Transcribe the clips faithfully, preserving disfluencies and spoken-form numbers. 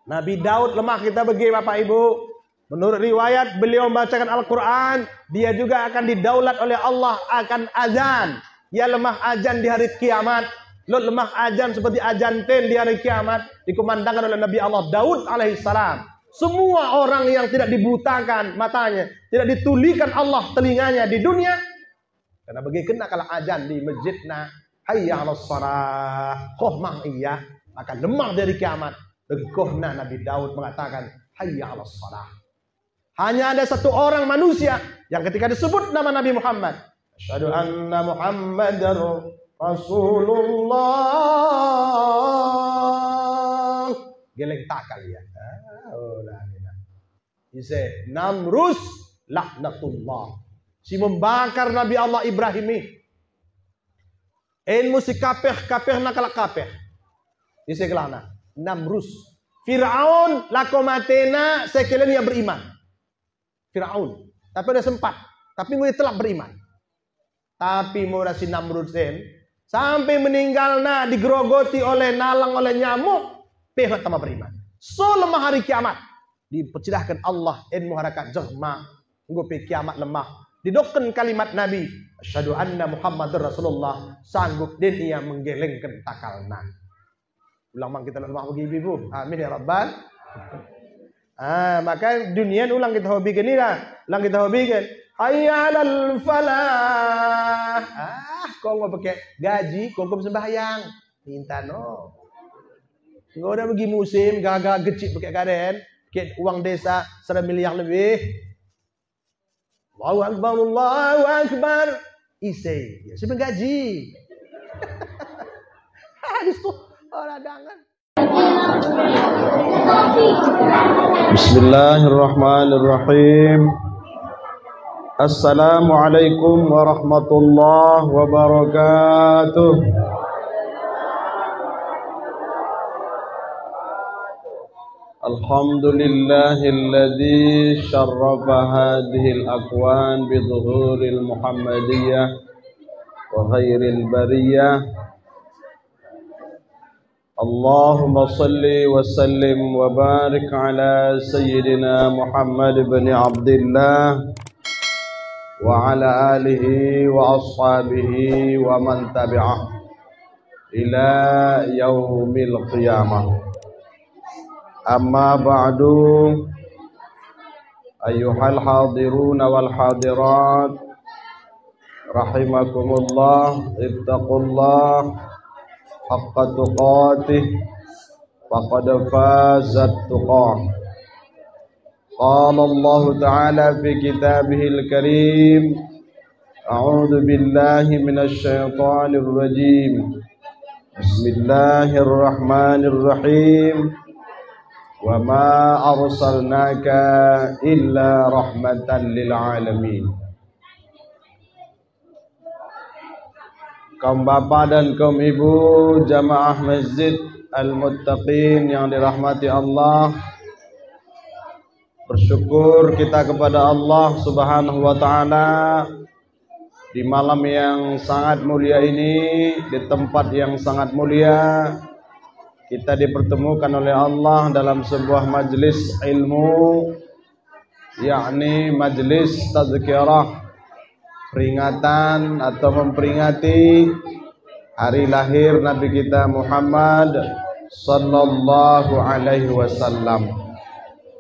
Nabi Daud lemah kita bege, Bapak Ibu. Menurut riwayat, beliau membacakan Al-Quran, dia juga akan didaulat oleh Allah akan azan. Ia lemah azan di hari kiamat. Lot lemah azan seperti azan ten di hari kiamat, dikumandangkan oleh Nabi Allah Daud alaihissalam. Semua orang yang tidak dibutakan matanya, tidak ditulikan Allah telinganya di dunia, karena bege kena kalak azan di masjidna, "Hayya 'alas shalah," koh mang ia, maka lemah di hari kiamat. Bagi kohna Nabi Daud mengatakan, "Hayya 'alas shalah." Hanya ada satu orang manusia yang ketika disebut nama Nabi Muhammad, "Asyhadu anna Muhammadar Rasulullah," geleng takal ia. Ah, oh, la ilaha. Ise? Namrus laknatullah. Si membakar Nabi Allah Ibrahim i. En mo si kapeh-kapehna kalak kapeh. Ise gelahna? Namrus. Firaun lako matena sekalian ia beriman. Firaun. Tapi oda sempat. Tapi enggo ia telap beriman. Tapi mula si Namrus en, sampe meninggalna digerogoti oleh nalang, oleh nyamuk, pe oda tama beriman. So lemah hari kiamat, dipercidahken Allah en mo harakat jelma, enggo pe kiamat lemah. Didokken kalimat Nabi, "Asyhadu anna Muhammadar Rasulullah," sanggup den ia menggelengken takalna. Ulang mang kita lemah bagi ibu-ibu. Amin ya rabbal. Ah, maka dunia ulang kita hobiken ira, ulang kita hobiken. Hayya 'alal falah. Ah, koh enggo pake gaji, koh enggo sembahyang. Minta no. Enggo oda bagi musim, gaga gecik pake kaden, pake uang desa sada miliar lebih. Allahu Akbar, Allahu Akbar. Ise, ya, si menggaji. Habis tuh, orang dangan. Bismillahirrahmanirrahim. Assalamualaikum warahmatullahi wabarakatuh. الحمد لله الذي شرف هذه الأكوان بظهور المحمدية وخير البرية. اللهم صل وسلم وبارك على سيدنا محمد بن عبد الله وعلى آله وأصحابه ومن تبعه إلى يوم القيامة. أما بعد، أيها الحاضرون والحاضرات، رحمكم الله، اتقوا الله حق تقاته، فقد فاز التقى. قال الله تعالى في كتابه الكريم، أعوذ بالله من الشيطان الرجيم. بسم الله الرحمن الرحيم. وما أرسلناك إلا رحمة للعالمين. Kaum bapa dan kaum ibu, jamaah Masjid Al-Muttaqin yang dirahmati Allah, bersyukur kita kepada Allah Subhanahu wa Ta'ala di malam yang sangat mulia ini, di tempat yang sangat mulia, kita dipertemukan oleh Allah dalam sebuah majlis ilmu, yakni majlis tazkirah, peringatan atau memperingati hari lahir Nabi kita Muhammad sallallahu alaihi wasallam.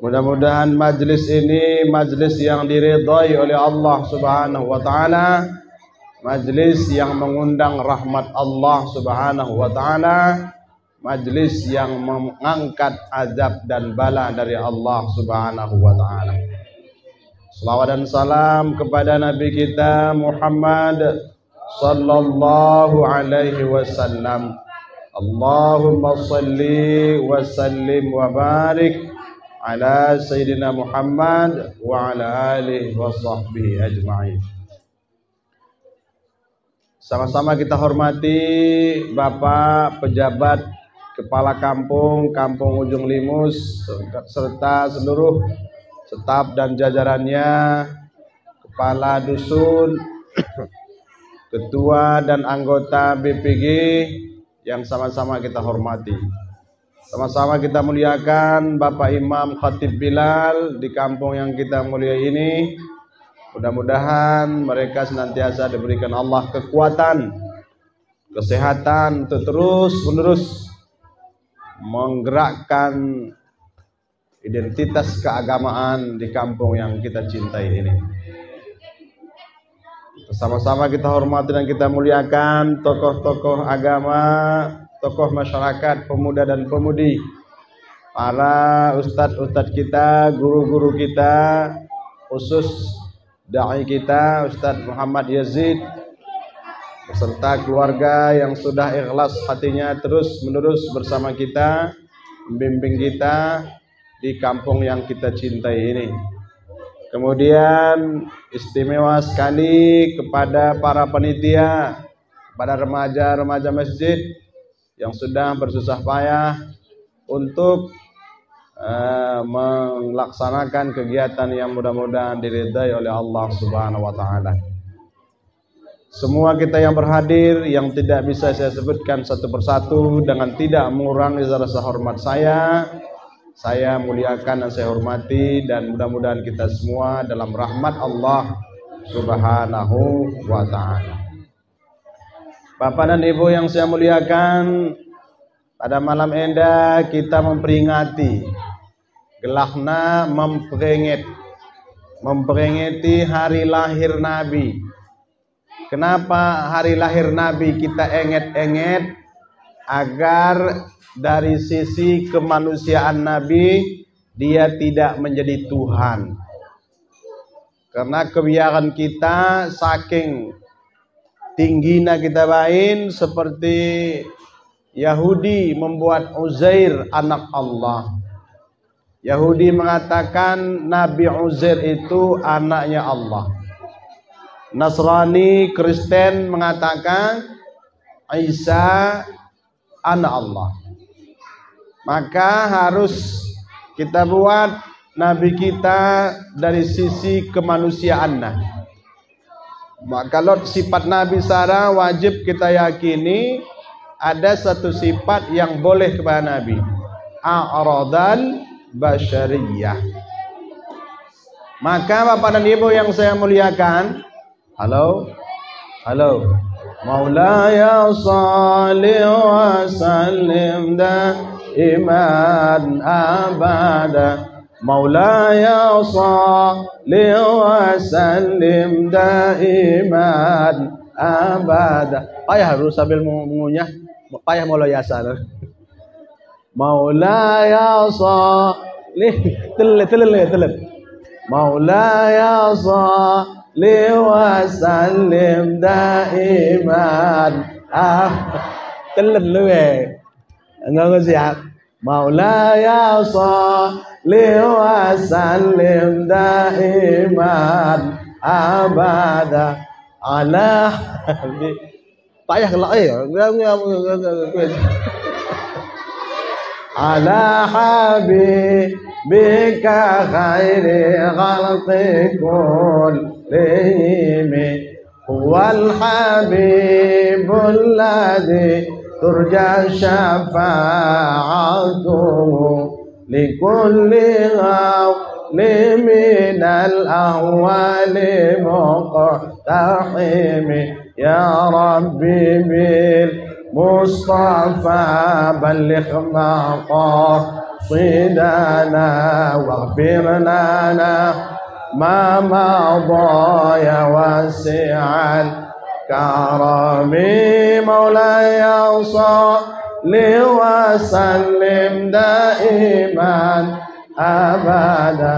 Mudah-mudahan majlis ini majlis yang diridhai oleh Allah Subhanahu wa Ta'ala, majlis yang mengundang rahmat Allah Subhanahu wa Ta'ala, majlis yang mengangkat azab dan bala dari Allah Subhanahu wa Ta'ala. Selawat dan salam kepada Nabi kita Muhammad sallallahu alaihi wasallam. Allahumma salli wa sallim wa barik ala Sayyidina Muhammad wa ala alihi wa sahbihi ajma'in. Sama-sama kita hormati Bapak Pejabat Kepala Kampung, Kampung Ujung Limus, serta seluruh staf dan jajarannya, kepala dusun, ketua dan anggota B P G yang sama-sama kita hormati. Sama-sama kita muliakan Bapak Imam Khatib Bilal di kampung yang kita mulia ini. Mudah-mudahan mereka senantiasa diberikan Allah kekuatan, kesehatan untuk terus-menerus menggerakkan identitas keagamaan di kampung yang kita cintai ini. Sama-sama kita hormati dan kita muliakan tokoh-tokoh agama, tokoh masyarakat, pemuda dan pemudi, para ustadz-ustadz kita, guru-guru kita, khusus dai kita, Ustadz Muhammad Yazid, beserta keluarga yang sudah ikhlas hatinya terus-menerus bersama kita, membimbing kita di kampung yang kita cintai ini. Kemudian istimewa sekali kepada para panitia, kepada remaja-remaja masjid yang sudah bersusah payah untuk, eh, melaksanakan kegiatan yang mudah-mudahan diridai oleh Allah Subhanahu wa Ta'ala. Semua kita yang berhadir, yang tidak bisa saya sebutkan satu persatu dengan tidak mengurangi rasa hormat saya, saya muliakan dan saya hormati, dan mudah-mudahan kita semua dalam rahmat Allah Subhanahu wa Ta'ala. Bapak dan Ibu yang saya muliakan, pada malam enda kita memperingati, gelahna memperingit, memperingiti hari lahir Nabi. Kenapa hari lahir Nabi kita enget-enget? Agar dari sisi kemanusiaan Nabi, dia tidak menjadi Tuhan. Karena kebiasaan kita saking tinggina kita bain seperti Yahudi membuat Uzair anak Allah. Yahudi mengatakan Nabi Uzair itu anaknya Allah. Nasrani, Kristen mengatakan Isa anak Allah. Maka harus kita buat Nabi kita dari sisi kemanusiaanna. Maka lot sifat Nabi sada wajib kita yakini, ada satu sifat yang boleh kepada Nabi. A'radal basyariyah. Maka Bapak dan Ibu yang saya muliakan, halo? Halo? Maulaya salli wa sallim daiman abada. Maulaya salli wa sallim daiman abada. Payah dulu sambil mengu-, mengunyah, payah Maulaya salli. Maulaya salli, telet, telet, telet. Maulaya salli wa sallim daiman. Ah, telet lu, eh. Enggak, enggak siap. Maulaya salli wa sallim daiman abada ala habi-, payah kelak, eh. Ala habibika khairi khalqi kullihim. Huwal habibul ladzi turja syafa'atuhu likulli hawli minal ahwali muqtahimi. Ya Rabbi bil Mustafa balligh maqasidana waghfir lana ma madha ya wasi'al karami. Maulaya salli wa sallim daiman abada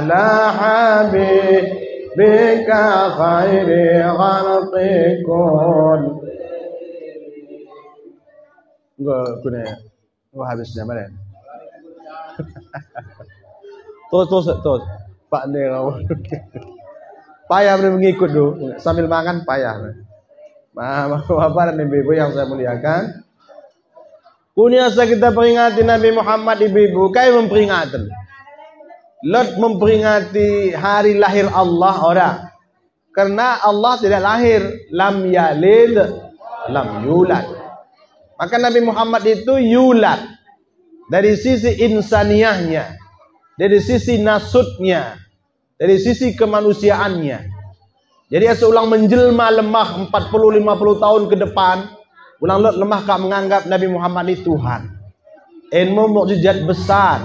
ala habibika khairi khalqi kullihim. Enggak guna. Wah, habis nih, mana? Terus, terus, terus. Pak nih, kamu. Payah nih mengikut tuh. Sambil makan payah. Nah, Bapak dan Ibu-ibu yang saya muliakan. Kunia sa kita peringati Nabi Muhammad, ibu-ibu, kai memperingaten. Lot memperingati hari lahir Allah, ora. Karena Allah tidak lahir, lam yalid, lam yulad. Maka Nabi Muhammad itu yulad. Dari sisi insaniahnya, dari sisi nasutnya, dari sisi kemanusiaannya. Jadi asa ulang menjelma lemah empat puluh lima puluh tahun ke depan, ulang lot lemah kak menganggap Nabi Muhammad ini Tuhan. En mo mukjizat besar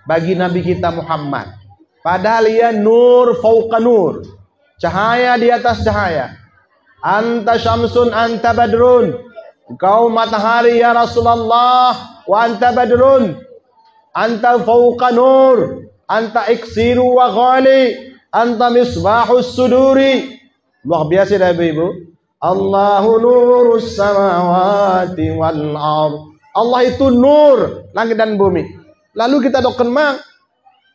bagi Nabi kita Muhammad. Padahal ia nur fauqa nur. Cahaya di atas cahaya. Anta syamsun, anta badrun. Engkau matahari, ya Rasulullah, wa anta badrun. Anta fauqa nur. Anta iksiru wa ghali. Anta misbahus suduri. Luar biasa dah, Ibu-ibu. Allahu nurus samawati wal ard. Allah itu nur langit dan bumi. Lalu kita dokken mang,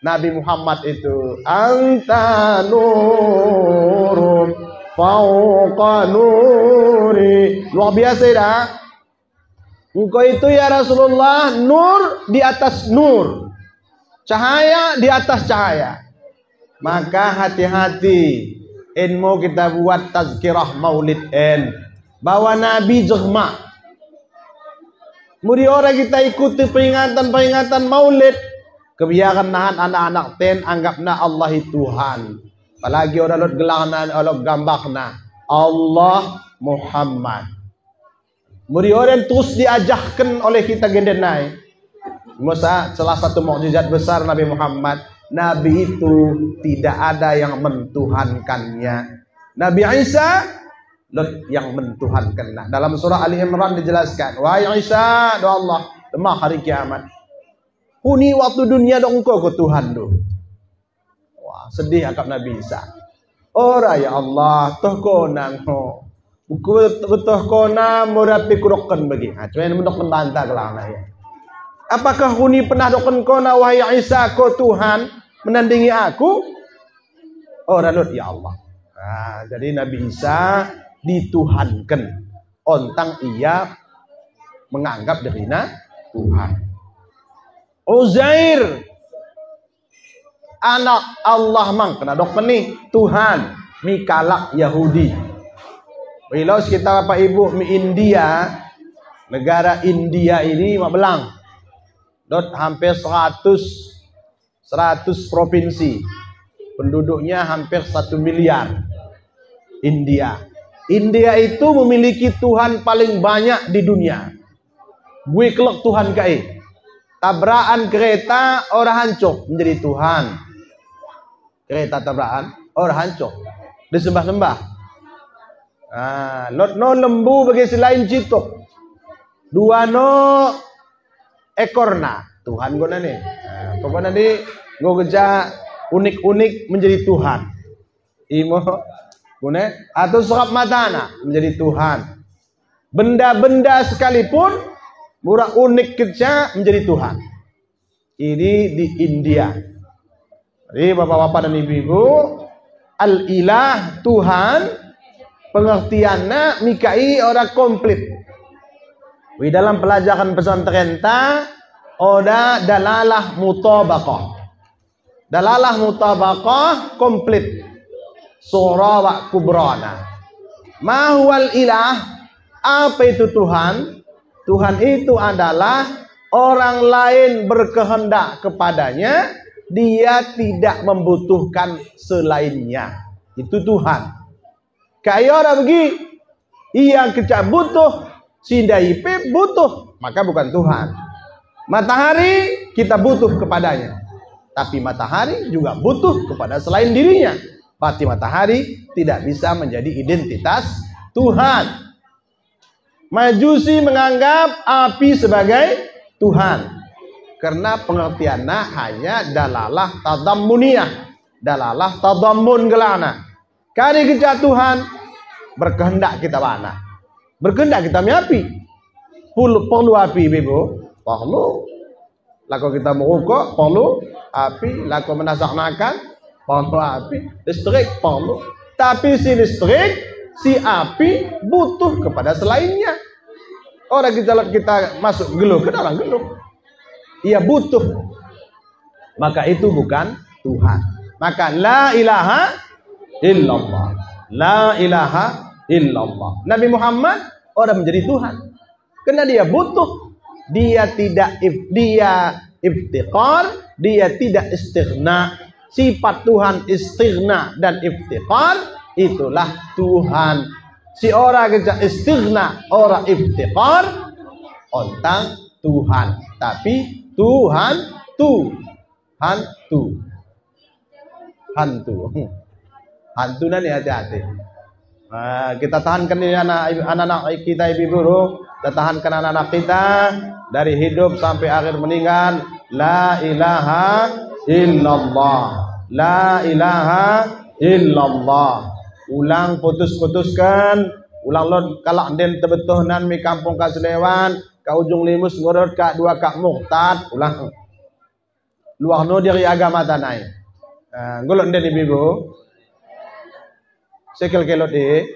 Nabi Muhammad itu, anta nurun fauqa nuri. Luar biasa dah. Engkau itu, ya Rasulullah, nur di atas nur, cahaya di atas cahaya. Maka hati-hati, en mo kita buat tazkirah maulid en, bahwa Nabi jelma. Mudi oda kita ikuti peringatan-peringatan maulid, kebiaken nahan anak-anak ten anggapna Allah i Tuhan. Apalagi oda lot gelarna, oda lot gambarna, Allah Muhammad. Mudi oda terus diajarken oleh kita genden nai. Maka salah satu mukjizat besar Nabi Muhammad, Nabi itu tidak ada yang mentuhankannya. Nabi Isa, lot yang mentuhankenna. Dalam surah Ali Imran dijelaskan, wahai Isa, do Allah, lemah hari kiamat. Huni waktu dunia dokken ko ko Tuhan do. Wah, sedih akap Nabi Isa. Oda, ya Allah, toh kona ngo. Ku, ku toh kona mo oda pe kudokken bagi. Ah, cuma mendokken banta gelarna ia. Apakah huni pernah dokken kona, wahai Isa, ko Tuhan menandingi aku? Oda lot, ya Allah. Ah, jadi Nabi Isa dituhanken. Ontang ia menganggap dirina Tuhan. Uzair, anak Allah mang, kena dokken ni Tuhan, mi kalak Yahudi. Ilos kita Bapak Ibu mi India, negara India ini mabelang. Dot hampir seratus, seratus provinsi. Penduduknya hampir satu miliar. India. India itu memiliki Tuhan paling banyak di dunia. Bui kelek Tuhan kak i. Tabrakan kereta oda hancur menjadi Tuhan. Kereta tabrakan oda hancur. Disembah-sembah. Ah, lot no lembu bagi si lain cituk. Dua no ekorna. Tuhan guna ni. Ah, pokokna ni nggo geja unik-unik menjadi Tuhan. Imo guna atau serap matana menjadi Tuhan. Benda-benda sekalipun mura unik geja menjadi Tuhan. Ini di India. Jadi bapak-bapak dan ibu-ibu, al-ilah, Tuhan, pengertianna mi kak i oda komplit. Di dalam pelajaran pesantren ta oda dalalah mutabaqah. Dalalah mutabaqah komplit. Sughra wa kubrana. Ma huwal ilah? Apa itu Tuhan? Tuhan itu adalah orang lain berkehendak kepadanya, dia tidak membutuhkan selainnya. Itu Tuhan. Kak i oda bagi, ia kecak butuh, si ndai pe butuh, maka bukan Tuhan. Matahari kita butuh kepadanya, tapi matahari juga butuh kepada selain dirinya. Berarti matahari tidak bisa menjadi identitas Tuhan. Majusi menganggap api sebagai Tuhan. Karena pengertianna hanya dalalah tadammuniyah, dalalah tadammun gelarna. Kade geja Tuhan, berkehendak kita bana. Berkehendak kita mi api. Perlu, perlu api, ibu-ibu? Perlu. Lako kita merukok, perlu api. Lako menasak nakan, perlu api. Listrik, perlu. Tapi si listrik, si api, butuh kepada selainnya. Oda kita, kita masuk geluh, kena orang geluh. Ia butuh. Maka itu bukan Tuhan. Maka la ilaha illallah. La ilaha illallah. Nabi Muhammad oda menjadi Tuhan. Karena dia butuh. Dia tidak if-, dia iftiqar, dia tidak istighna. Sifat Tuhan istighna dan iftiqar, itulah Tuhan. Si oda geja istighna, oda iftiqar, ontang Tuhan. Tapi Tuhan tu. Hantu. Hantu. Hantu nani ate-ate. Ah, kita tahanken ini anak, anak-anak kita, ibu guru. Kita tahanken anak-anak kita dari hidup sampai akhir meninggal. La ilaha illallah. La ilaha illallah. Ulang putus-putusken. Ulang lot kalak enden tebettoh nan mi kampung ka Slewan, ka ujung Limus ngurut ka dua ka Muktad. Ulang. Luar no dari agama tanai. Ah, nggo lot enden ibu-ibu. Sekel kelot i.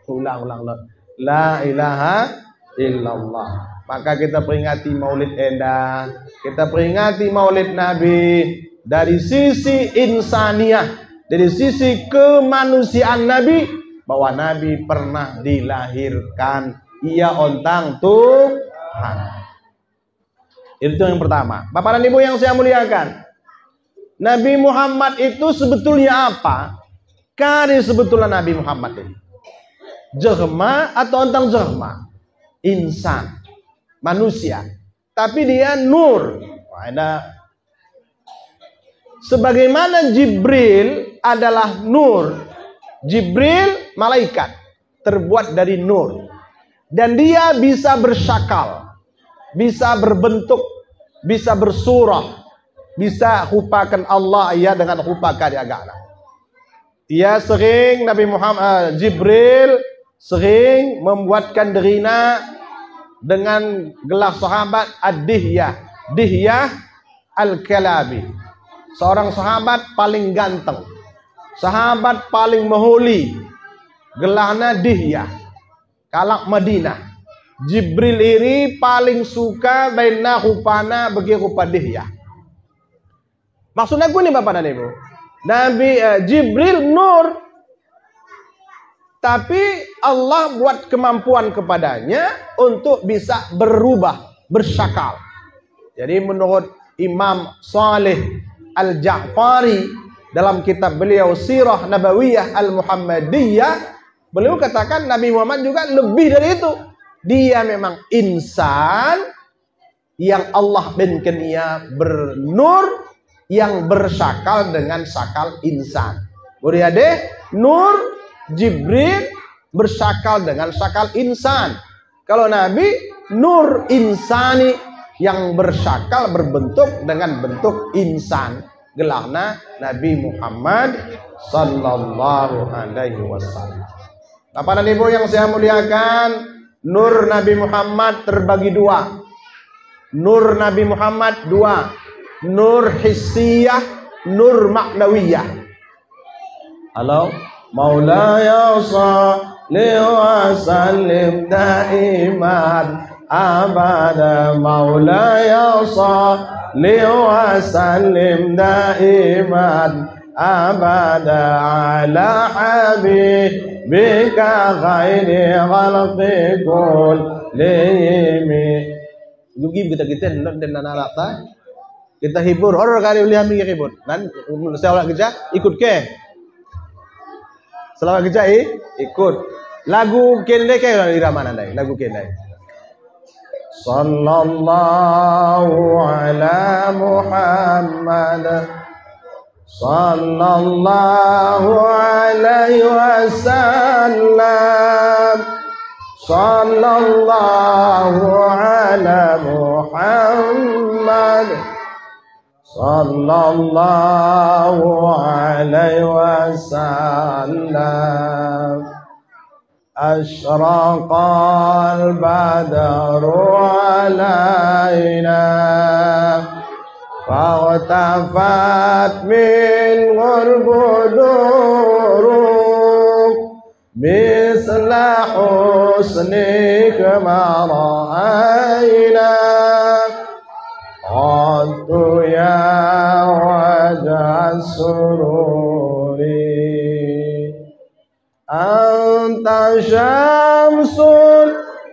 Ulang, ulang lot. La ilaha illallah. Maka kita peringati Maulid enda. Kita peringati Maulid Nabi dari sisi insaniah, dari sisi kemanusiaan Nabi, bahwa Nabi pernah dilahirkan. Ia ontang Tuhan. Itu yang pertama. Bapak dan Ibu yang saya muliakan, Nabi Muhammad itu sebetulnya apa? Kari sebetulnya Nabi Muhammad ini. Jelma atau ontang jelma? Insan. Manusia. Tapi dia nur. Wah, ada. Sebagaimana Jibril adalah nur. Jibril malaikat terbuat dari nur. Dan dia bisa bersyakal, bisa berbentuk, bisa bersurah, bisa rupaken Allah ia dengan rupa kari agakna. Ia sering, Nabi Muhammad, eh, Jibril sering membuatkan dirina dengan gelar sahabat Ad-Dihyah. Dihyah Al-Kalabi. Seorang sahabat paling ganteng. Sahabat paling mehuli. Gelarna Dihyah. Kalak Madinah. Jibril iri paling suka bainna rupana bagi rupa Dihyah. Maksudna ku ini, Bapak dan Ibu. Nabi, eh, Jibril nur. Tapi Allah buat kemampuan kepadanya untuk bisa berubah, bersyakal. Jadi menurut Imam Saleh Al-Ja'fari dalam kitab beliau Sirah Nabawiyah Al-Muhammadiyah, beliau katakan Nabi Muhammad juga lebih dari itu. Dia memang insan, yang Allah benken ia bernur, yang bersyakal dengan syakal insan. Mulia deh, nur Jibril bersyakal dengan syakal insan. Kalau Nabi, nur insani yang bersyakal, berbentuk dengan bentuk insan. Gelarna Nabi Muhammad sallallahu alaihi wasallam. Bapak dan Ibu yang saya muliakan, nur Nabi Muhammad terbagi dua. Nur Nabi Muhammad dua. Nur hissiyah, nur ma'nawiyah. Halo? مولاي صل وسلم دائما أبدا، مولاي صل وسلم دائما أبدا على حبيبك خير خلق كلهم. Gugim kita-kita, ndot den anak ta. Kita hibur, oda kari ulih ami hibur. Nan, selawat geja, ikut ke. Selawat geja i, ikut. Lagu ke ndai ke, iramana ndai, lagu ke ndai. صلى الله على محمد، صلى الله عليه وسلم، صلى الله على محمد، صلى الله عليه وسلم. أشرق البدر علينا فاختفت منه البدور مثل حسنك ما رأينا قط يا وجه السرور. أنت شمس،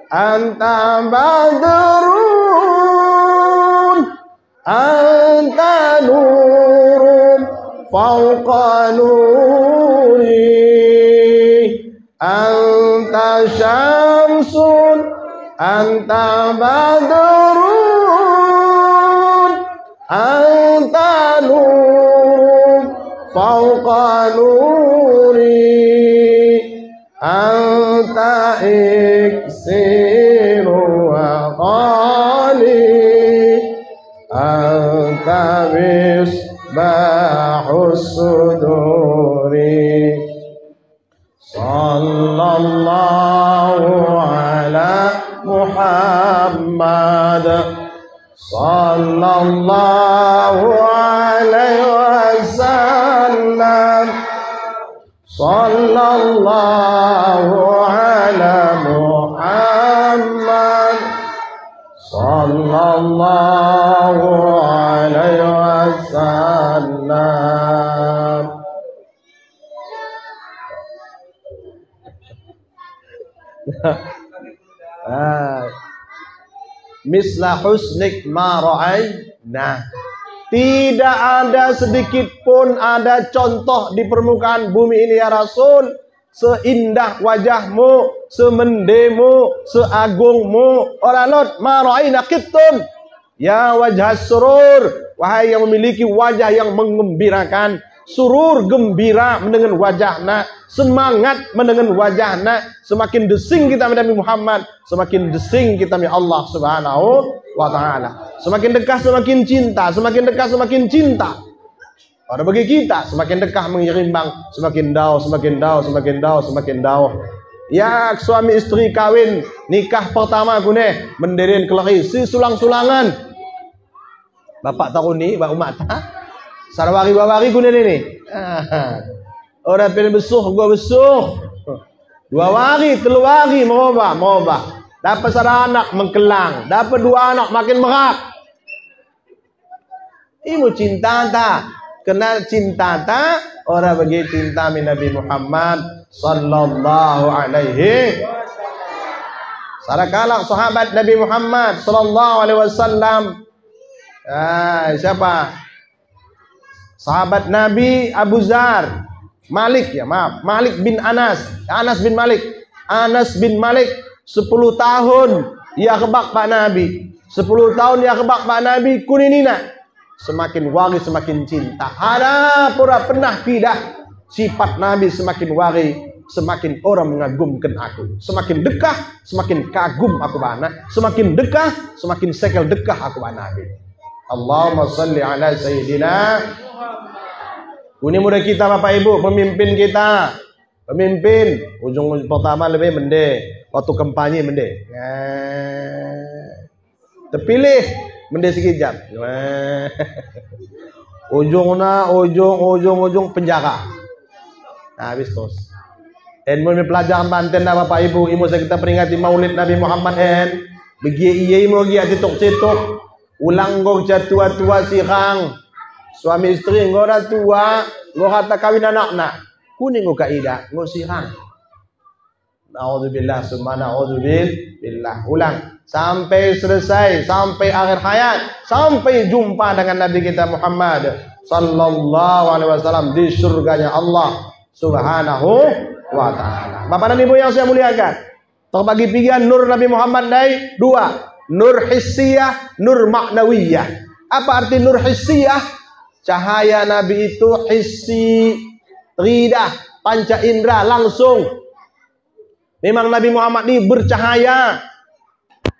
أنت بدر، بدر أنت نور فوق نوري، أنت شمس، أنت بدر، أنت نور فوق نوري، أنت إكسير وغالي، أنت مصباح الصدور. صلى الله على محمد، صلى الله عليه وسلم، صلى الله على محمد، صلى الله عليه وسلم. Ah. Misla husnik ma ra'aina. Tidak ada sedikit pun ada contoh di permukaan bumi ini, ya Rasul, seindah wajahmu, semendemu, seagungmu. Ora lot, ma ra'aina qittun. Ya wajhas surur, wahai yang memiliki wajah yang menggembirakan. Surur, gembira mendengen wajahna, semangat mendengen wajahna. Semakin desing kita mi Nabi Muhammad, semakin desing kita mi Allah Subhanahu wa Ta'ala. Semakin dekah semakin cinta, semakin dekah semakin cinta. Pada bagi kita, semakin dekah mengirimbang, semakin dao, semakin dao, semakin dao, semakin dao. Ya, suami istri kawin, nikah pertama kune, menderen kelari, si sulang-sulangan. Bapak taruni, bapak umata. Sada wari dua wari kune nini. Ah. Ora pen besuh, gua besuh. Dua wari, tellu wari, merubah, merubah. Dapet sada anak, mengkelang. Dapet dua anak, makin merak. Imo cintata. Kena cintata, ora bagi cinta mi Nabi Muhammad sallallahu alaihi. Sada kalak sahabat Nabi Muhammad sallallahu alaihi wasallam. Ah, siapa? Sahabat Nabi Abu Dzar. Malik, ya, maaf. Malik bin Anas. Anas bin Malik. Anas bin Malik, sepuluh tahun ia rebak bak Nabi. Sepuluh tahun ia rebak bak Nabi, kune nina. Semakin wari semakin cinta. Ada pura pernah kidah sifat Nabi semakin wari semakin ora mengagumken aku. Semakin dekah, semakin kagum aku bana. Semakin dekah, semakin sekel dekah aku bak Nabi. Allahumma salli ala Sayyidina. Kune mo dah kita, Bapak Ibu, pemimpin kita. Pemimpin, ujung pertama lebih mende, waktu kampanye mende. Nah. Terpilih, mende sekejap. Nah. Ujungna, ujung, ujung, ujung penjara. Nah, habis terus. En mo mi pelajaran banten dah, Bapak Ibu, imo sa kita peringati Maulid Nabi Muhammad en. Bagi ia imo gia cituk-cituk. Ulang enggo ca tua-tua sirang. Suami istri enggo dah tua, enggo rata kawin anakna. Kune enggo kaidah, enggo sirang. Naudzubillah, summa naudzubillah. Ulang. Sampai selesai, sampai akhir hayat, sampai jumpa dengan Nabi kita Muhammad sallallahu alaihi wasallam di surganya Allah Subhanahu wa Ta'ala. Bapak dan Ibu yang saya muliakan, terbagi piga nur Nabi Muhammad ndai, dua. Nur hissiyah, nur ma'nawiyah. Apa arti nur hissiyah? Cahaya Nabi itu hissi, teridah, panca indera, langsung. Memang Nabi Muhammad ini bercahaya.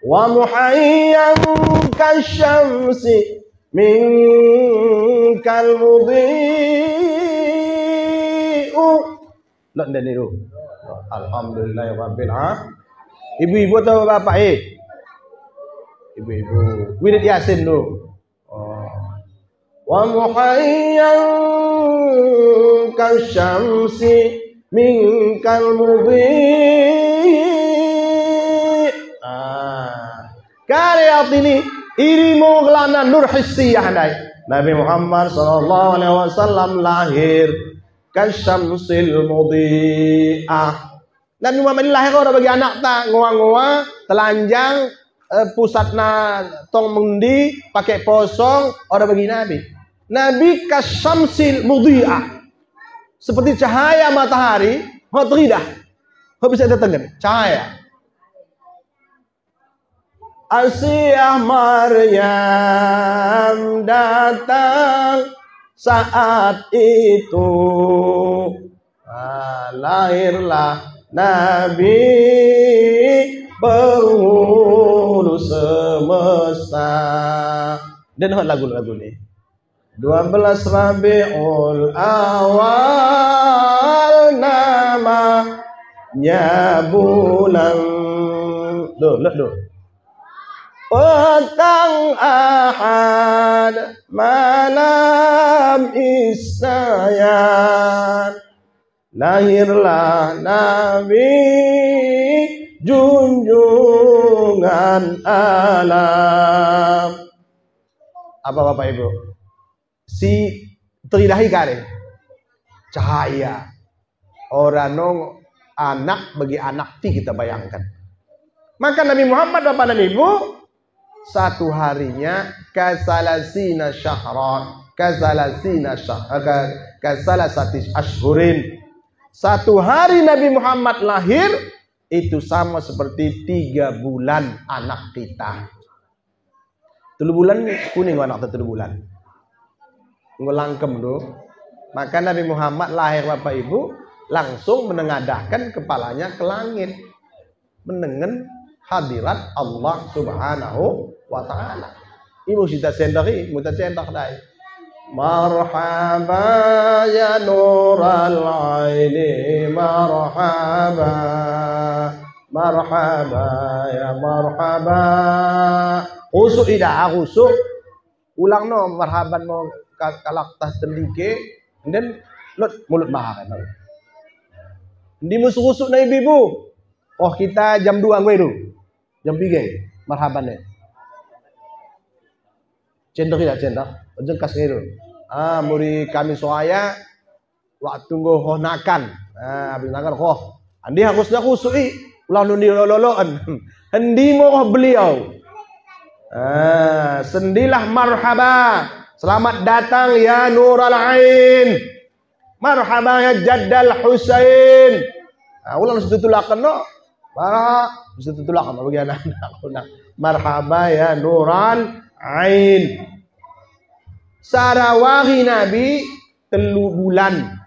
Wa muhayyan kasyamsi minkal mudhi'u. Lok nden itu. Alhamdulillahirabbil alamin. Ibu-ibu atau bapak, eh? Ibu-ibu. Wirid Yasin dulu. Oh. Wa muhayyan kasyamsi minkal mudhi'. Ah. Kade artini, ini mo gelarna nur hissiyah ndai. Nabi Muhammad sallallahu alaihi wasallam lahir kasyamsil mudhi'ah. Nabi Muhammad ini lahir ora bagi anakta ngoa-ngoa, telanjang, eh, pusatna tong mengendi, pake posong, oda bagi Nabi. Nabi kasyamsil mudhi'ah. Seperti cahaya matahari, ho teridah. Ho bisa idatengen, cahaya. Asiah Maryam datang saat itu. Ah, lahirlah Nabi penghulu semesta. Den hot lagu-lagu ni. Dua belas Rabiul Awal namanya bulan. Duh, duh, duh. Petang Ahad, malam Isninan, lahirlah Nabi junjungan alam. Apa, Bapak Ibu? Si teridah i kade. Cahaya. Oda nong anak bagi anak ti kita bayangkan. Maka Nabi Muhammad, Bapak dan Ibu, satu harinya kasalasina syahra, kasalasina syah-, eh, ka-, kasalasati ashhurin. Satu hari Nabi Muhammad lahir, itu sama seperti tiga bulan anak kita. Tellu bulan, kuning anak tellu bulan. Enggo langkem do. Maka Nabi Muhammad lahir, Bapak Ibu, langsung menengadahken kepalanya ke langit. Menengen hadirat Allah Subhanahu wa Ta'ala. Imo si tacender i, mo tacender dai. Marhaba ya nural aini, marhaba. Marhaba ya marhaba. Khusuk idah, khusuk. Ulang no marhaban mo ka-, kalak tah tendike, nden lot mulut mahara no. Ndi mo khusuk na ibu-ibu? Oh, kita jam dua nggo i do. Jam piga i marhaban ne? Cender idah, cender. Jengkas nggo i do. Ah, muri kami soaya, waktu enggo hoh nakan. Ah, abis nakan hoh. Andi harusna khusuk i, ulang nundi lolo-loloen. Endi mo roh beliau. Ah, sendilah marhaba. Selamat datang ya Nural Ain. Marhaba ya Jaddal Husain. Ah, ulang situtulaken no. Marha-, situtulaken no bagi anak-anak. Ulang. Marhaba ya Nural Ain. Sarawari Nabi tellu bulan.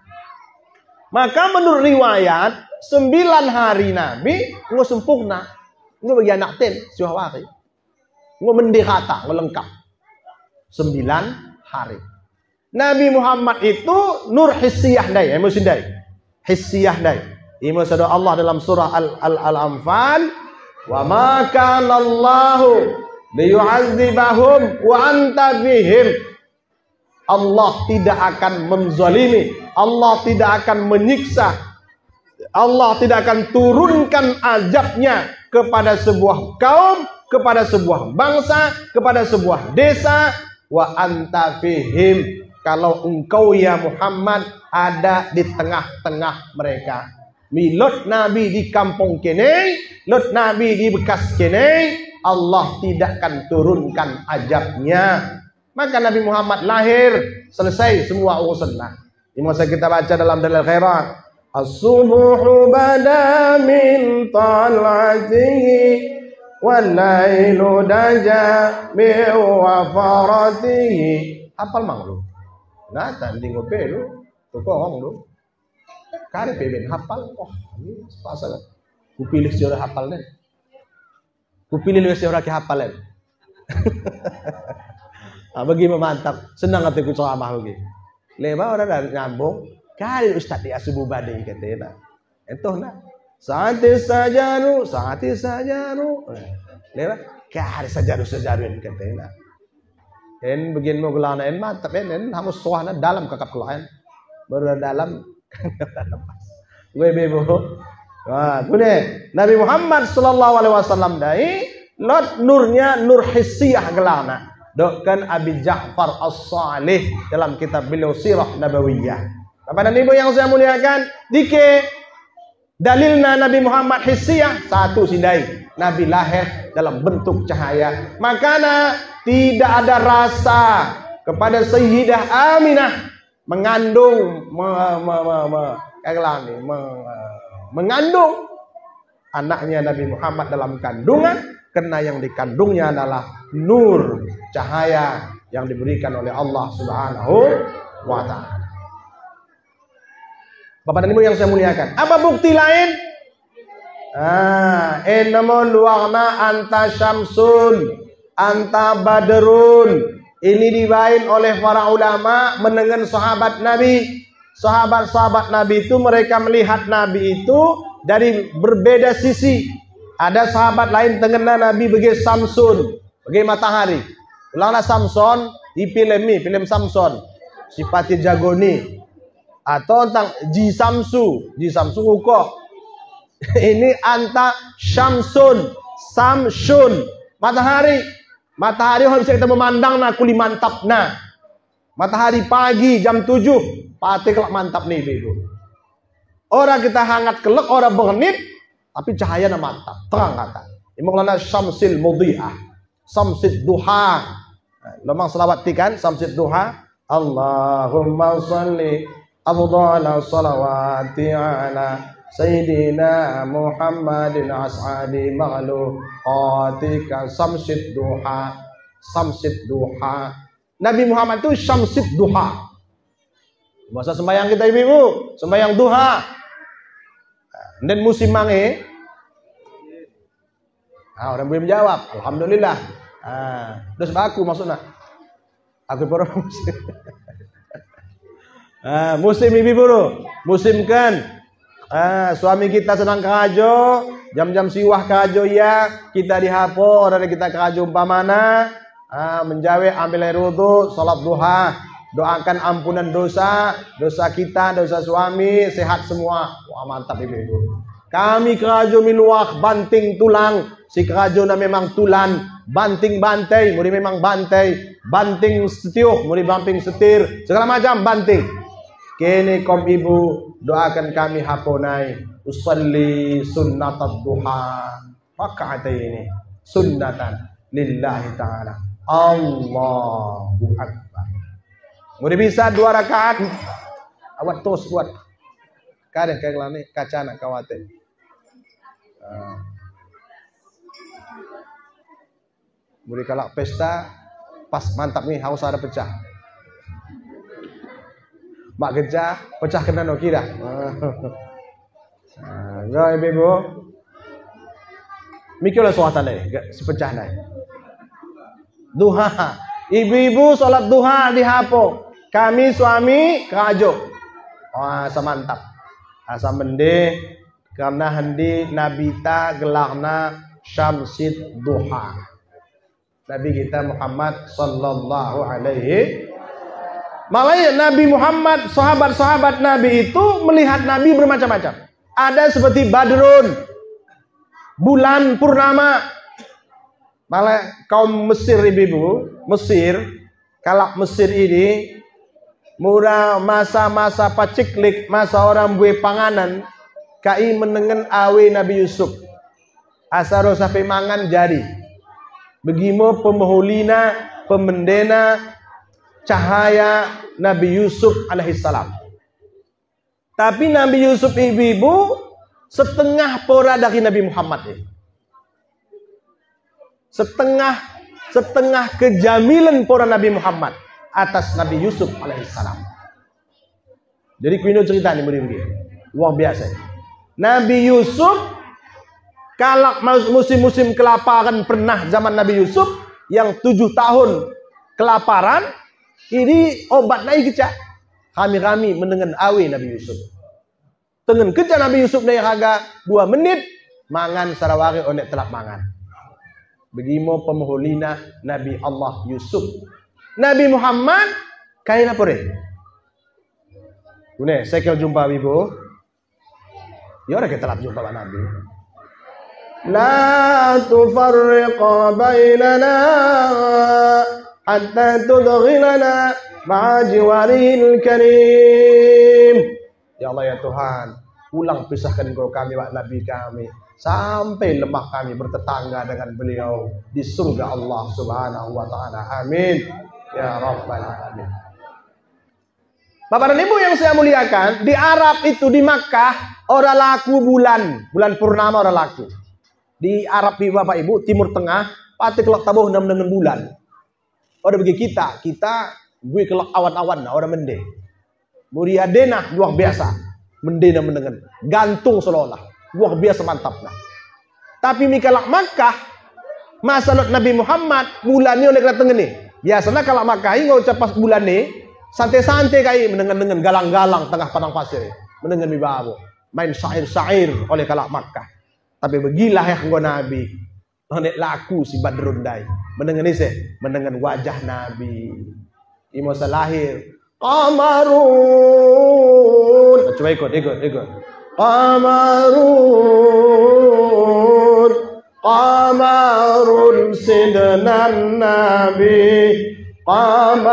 Maka menurut riwayat, sembilan hari Nabi enggo sempurna. Enggo bagi anak ten, siwah wari. Enggo menderata, enggo lengkap. Sembilan hari. Nabi Muhammad itu nur hissiyah ndai, eh, musim ndai. Hissiyah ndai. Imo sabda Allah dalam surah Al-, Al-, Al-Anfal, "Wa ma kana Allahu liyu'adzibahum wa anta fihim." Allah tidak akan menzalimi, Allah tidak akan menyiksa, Allah tidak akan turunkan azabnya kepada sebuah kaum, kepada sebuah bangsa, kepada sebuah desa, wa anta fihim, kalau engkau, ya Muhammad, ada di tengah-tengah mereka. Mi lot Nabi di kampung kene, lot Nabi di bekas kene, Allah tidak akan turunkan azabnya. Maka Nabi Muhammad lahir, selesai semua urusanna. Imo sa kita baca dalam Dalail Khairat, "As-subhu bada min tal'atihi, wal lailu daja min wafaratihi." Hapal mang lu? Nah, tanding ope lu? Tukong lu? Kari pe ben hapal. Oh, ini pasal. Kupilih si ora hapal ne. Kupilih luwih si ora kihapal en. Ah, bagi memantap, senang ateku ceramah bagi. Leba ora dah nyambung, kari ustaz di asubuh bade katena. Entoh na. Sa'ati sajaru, sa'ati sajaru. Leba, kari sajaru, sajaru en katena. En begin mo gelana en mantap en, en hamus soahna dalam kakap kelaen. Baru dalam. Nggo ibu-ibu. Wah, kune Nabi Muhammad sallallahu alaihi wasallam dai, lot nurnya nur hissiyah gelana. Dokken Abi Ja'far As-Salih dalam kitab beliau Sirah Nabawiyah. Bapak dan Ibu yang saya muliakan, dike dalilna Nabi Muhammad hissiyah, satu si ndai. Nabi lahir dalam bentuk cahaya. Makana tidak ada rasa kepada Sayyidah Aminah mengandung, me-, me-, me-, me-, kata lagi, me-, mengandung anaknya Nabi Muhammad dalam kandungan, karena yang dikandungnya adalah nur, cahaya yang diberikan oleh Allah Subhanahu wa Ta'ala. Bapak dan Ibu yang saya muliakan, apa bukti lain? Ah, enda mo luarna anta syamsun, anta badrun. Ini dibain oleh para ulama menengen sahabat Nabi. Sahabat-sahabat Nabi itu, mereka melihat Nabi itu dari berbeda sisi. Ada sahabat lain tengenna Nabi bage samsun, bage matahari. Ulangna Samson, i film i, film Samson. Sipati jago ni. Atau tentang Ji Samsu, Ji Samsu ukoh. Ini anta syamsun, samsun. Matahari. Matahari ho bisa kita memandangna kuli mantapna. Matahari pagi jam tujuh, pate kelak mantap ni, ibu-ibu. Ora kita hangat kelek, ora bengenit, tapi cahayana mantap, terang kata. Imo kelana syamsil mudhi'ah, syamsid duha. Nah, lomang selawat ti kan, syamsid duha. Allahumma salli afdhala salawati ala Sayyidina Muhammadin as'adi makhluqatika syamsid duha, syamsid duha. Nabi Muhammad itu syamsid duha. Masa sembahyang kita, ibu-ibu, sembahyang duha. Nden musim mange. Ah, orang boleh menjawab. Alhamdulillah. Ah, terus baku maksudna. Aku baru musim. Ah, musim ibu-ibu. Musim kan. Ah, suami kita sedang kerajo, jam-jam siwah kerajo ia, kita di hapo, ora kita kerajo umpamana, ah, menjawe ambil air wudhu, salat duha, doakan ampunan dosa, dosa kita, dosa suami, sehat semua. Wah, mantap ibu-ibu. Kami kerajo mi luah banting tulang, si kerajona memang tulan, banting bantei, mudi memang bantei, banting setiuh, mudi banting setir, segala macam banting. Kene kom ibu, doaken kami hapo nai, usalli sunnatad duha, rak'ataini, sunnatan lillahi ta'ala. Allahu Akbar. Mudi bisa dua rakaat, awat tos kuat. Kadeh kai kelani, kacana kawate. Ah. Mudi kalak pesta, pas mantap ni, harus ada pecah. Mak geja, pecah kena no kira. Ah, enggo ibu-ibu. Mikirlah suatan deh, si pecah deh. Duha. Ibu-ibu salat duha di hapo. Kami suami kerajo. Wah, asa mantap. Asa mende, karna hendi Nabita gelarna Syamsid Duha. Nabi kita Muhammad sallallahu alaihi. Makanya Nabi Muhammad, sahabat-sahabat Nabi itu melihat Nabi bermacam-macam. Ada seperti badrun, bulan purnama. Malah kaum Mesir ibu-ibu, Mesir, kalak Mesir ini, mula masa-masa paciklik, masa ora mbue panganen, kai menengen awe Nabi Yusuf. Asa roh sampe mangan jadi. Begi mo pemeholina, pemendena cahaya Nabi Yusuf alaihissalam. Tapi Nabi Yusuf ibu-ibu setengah pora dari Nabi Muhammad ini. Setengah, setengah kejamilen pora Nabi Muhammad atas Nabi Yusuf alaihissalam. Jadi kuino cerita ni mudi-mudi. Luar biasa. Nabi Yusuf, kalak mas-, musim-musim kelaparan pernah zaman Nabi Yusuf, yang tujuh tahun kelaparan, ini obatna i keca. Rami-rami menengen awe Nabi Yusuf. Tengen keca Nabi Yusuf nai raga dua menit, mangan sarawari onek telap mangan. Begi mo pemeholina Nabi Allah Yusuf. Nabi Muhammad, kaina pore. Une, sekel jumpa ibu. Ya ora kita lap jumpa Nabi. La tufarriq bainana hatta tudkhilana ma'a jiwarihil karim. Ya Allah, ya Tuhan, ulang pisahken enggo kami wak Nabi kami. Sampai lemah kami bertetangga dengan beliau di surga Allah Subhanahu wa Ta'ala. Amin ya Rabbal Alamin. Bapak dan Ibu yang saya muliakan, di Arab itu, di Makkah, ora laku bulan, bulan purnama ora laku. Di Arab, Bapak Ibu, Timur Tengah, pate kelak taboh menengen bulan. Ora bagi kita, kita boi kelak awan-awanna, ora mende. Muriadena luar biasa, mendena menengen. Gantung seolah-olah, luar biasa mantapna. Tapi mi kalak Makkah, masa lot Nabi Muhammad, bulan i ola kena tengen i. Biasana kalak Makkah i enggo cas pas bulan i, sante-sante kai menengen-nengen, galang-galang tengah padang pasir i. Menengen mi babo. Main syair-syair oleh kalak Makkah. Tapi begilah yah enggo Nabi. Onek laku si Badrun ndai. Menengen ise? Menengen wajah Nabi. Imo salahir. Qamarun. Coba ikut, ikut, ikut. Qamarun. Qamarun Sidna Nabi. Qamarun.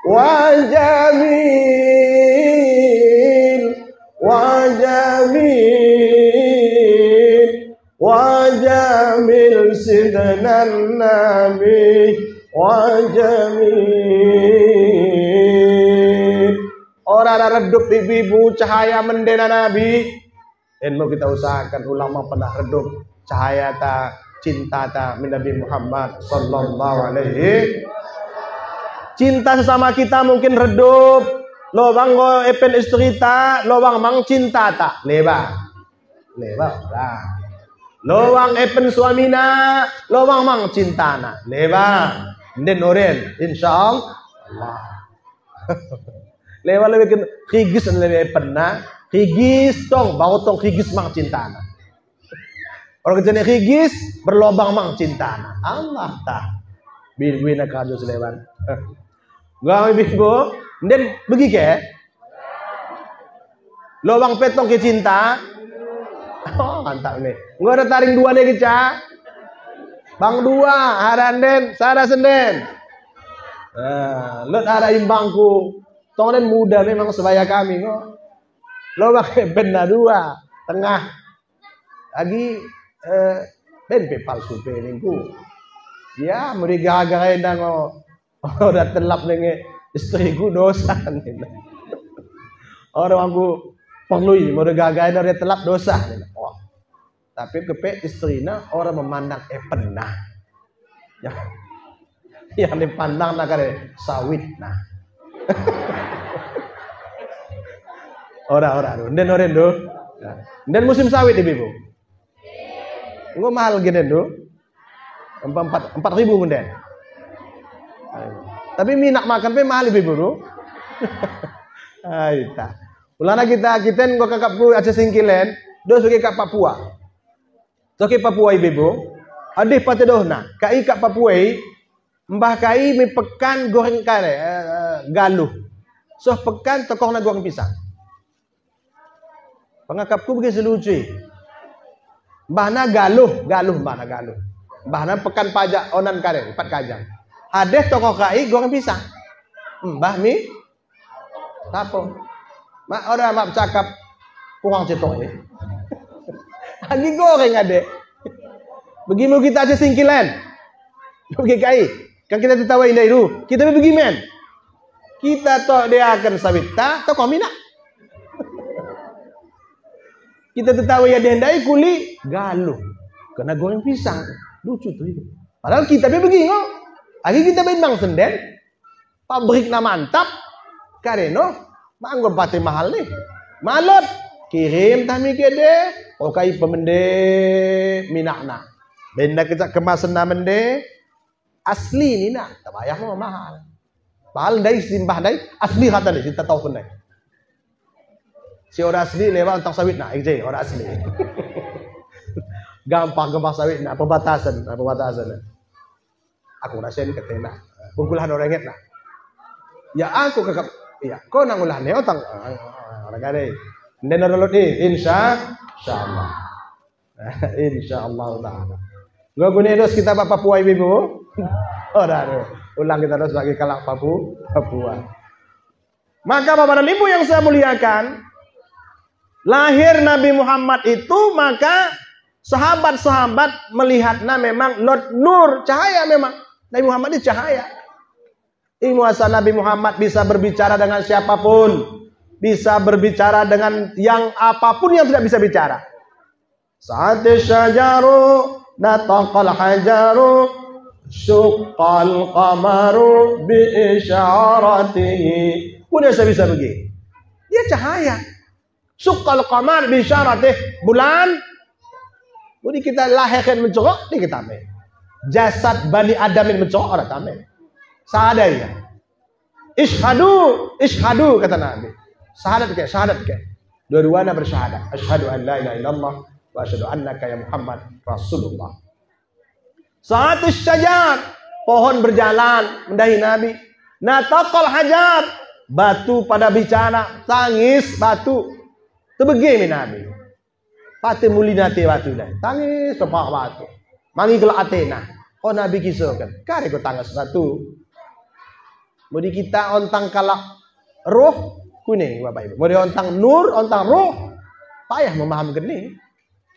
Wa jamil, wa jamil, wa jamil Sidna Nabi, wa jamil. Ora redup ibu-ibu cahaya mendena Nabi. En mo kita usahaken ulang mo pernah redup cahayata, cintata mi Nabi Muhammad sallallahu alaihi. Cinta sesama kita mungkin redup, lobang enggo epen istrita, lobang mang cintata. Leba. Leba. Lah. Lobang epen suamina, lobang mang cintana. Leba. Nden oren, insya Allah. Leba lebih ken rigis lebih epenna, rigis tong, bau tong rigis mang cintana. Ora kejane rigis, berlobang mang cintana. Allah tah. Bui-buina kadu seleban. Gua bimbo, nden begi ke? Lobang pe tong ke cinta. Oh, mantap ni. Enggo ora taring dua ni keca. Bang dua, ara nden, sada senden. Ah, lot ara imbangku. Tong nden muda memang sebaya kami ngo. Lobang epenna dua, tengah. Agi, eh, ben pe palsu pe ningku. Ya, merigaga enda ngo. Ora telap nenge istriku dosa nina. Ora aku perlu ini, merigaga enda ora telap dosa nina. Wah. Tapi kepe istrina ora memandang epenna. Ya. Yang dipandangna kade sawitna. Ora, ora, ora. Nden, ora, ndo. Nden musim sawit ibu-ibu. Enggo mahal gede ndo. Empat, empat, empat ribu nden. Tapi minak makan pe mahal ibu-ibu ndo. Ai ta. Ulana kita, kita enggo kakapku Aceh Singkil en, dos bagi kak Papua. Toke Papua ibu-ibu, adeh patedohna, kai kak Papua i, mbah kai mi pekkan goreng kare, eh, eh, galuh. Soh pekkan tokohna goreng pisang. Pengakapku bagi selucu i. Mbahna galuh, galuh mbahna galuh. Mbahna pekkan pajak onan kare, empat kajang. Adeh tokoh kai goreng pisang. Mbah mi Tapo? Mak, ora mak cakap kurang cetok ni. Agi goreng ade. Begi mo kita Aceh Singkil en. Begi kai. Kan kita tetawai ndai ru. Kita begi men. Kita toh deaken sawitta, tokoh minak. Kita tetawai adeh ndai kuli galuh. Kena goreng pisang. Lucu tu itu. Padahal kita pe begi ngo. Agi kita bain mang senden. Pabrikna mantap, kareno, ma enggo pate mahal ni. Malot, kirim tah mi kede, okai pemende minakna. Benda kecak kemasenna mende, asli nina, tabayah mo mahal. Padahal ndai simbah ndai, asli kata ndai, si tataoken ndai. Si ora asli lewat untang sawitna, ije, ora asli. Gampang, gampang sawitna, perbatasen, perbatasen. Aku rasen ketena. Bengkulahan orang ingetna. Ya aku kekep. Ya, ko nang ulah ne otang. Orang kare. Nden ora lot i, insya, insya Allah. Insya Allah taala. Nggo gune dos kita bak Papua ibu-ibu. Ora, ora. Ulang kita dos bagi kalak Papu, Papua. Maka Bapak dan Ibu yang saya muliakan, Lahir Nabi Muhammad itu, maka sahabat-sahabat melihatna memang lot nur, cahaya memang. Nabi Muhammad ini cahaya. Ini muasa Nabi Muhammad bisa berbicara dengan siapapun, bisa berbicara dengan yang apapun yang tidak bisa bicara. Sa'ati syajaru, nataqal hajaru, syuqqal qamaru bi isyaratihi. Udah saya bisa begini. Dia cahaya. Syuqqal qamar bi isyaratih, bulan. Mudi kita lahir kan mencorok, di kita me. Jasad Bani Adam ini mencorok, orang tame. Sada ia. Isyhadu, isyhadu, kata Nabi. Syahadat ke, syahadat ke. Dua-duana bersyahadat. Asyhadu an la ilaha illallah wa asyhadu annaka ya Muhammad Rasulullah. Sa'ati syajar, pohon berjalan mendahi Nabi. Nataqal hajar, batu pada bicara, tangis batu. Tebege me Nabi. Pate mulina ate batu dai. Tangis tepah batu. Mangi kelak atena. Oh Nabi kisoken. Kade ko tangis batu. Mudi kita ontang kalak roh, kuning Bapak Ibu. Mudi ontang nur, ontang roh. Payah memahamken ni.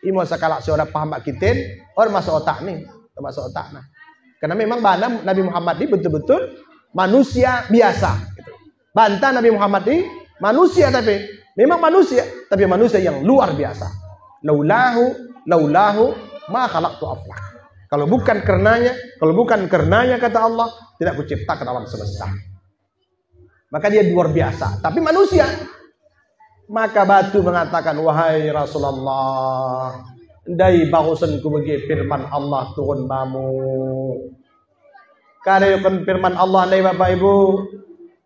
Imo sekalak si oda paham bak kiten, oda masuk otak ni, oda masuk otak nah. Karena memang bana Nabi Muhammad ini betul-betul manusia biasa. Banta Nabi Muhammad ini manusia tapi memang manusia, tapi manusia yang luar biasa. Laulahu, laulahu, ma khalaqtu aflak. Kalau bukan karenanya, kalau bukan karenanya kata Allah, tidak kuciptakan alam semesta. Maka dia luar biasa, tapi manusia. Maka batu mengatakan, "Wahai Rasulullah, ndai barusen kubege firman Allah turun bamu." Kade ioken firman Allah ndai Bapak Ibu?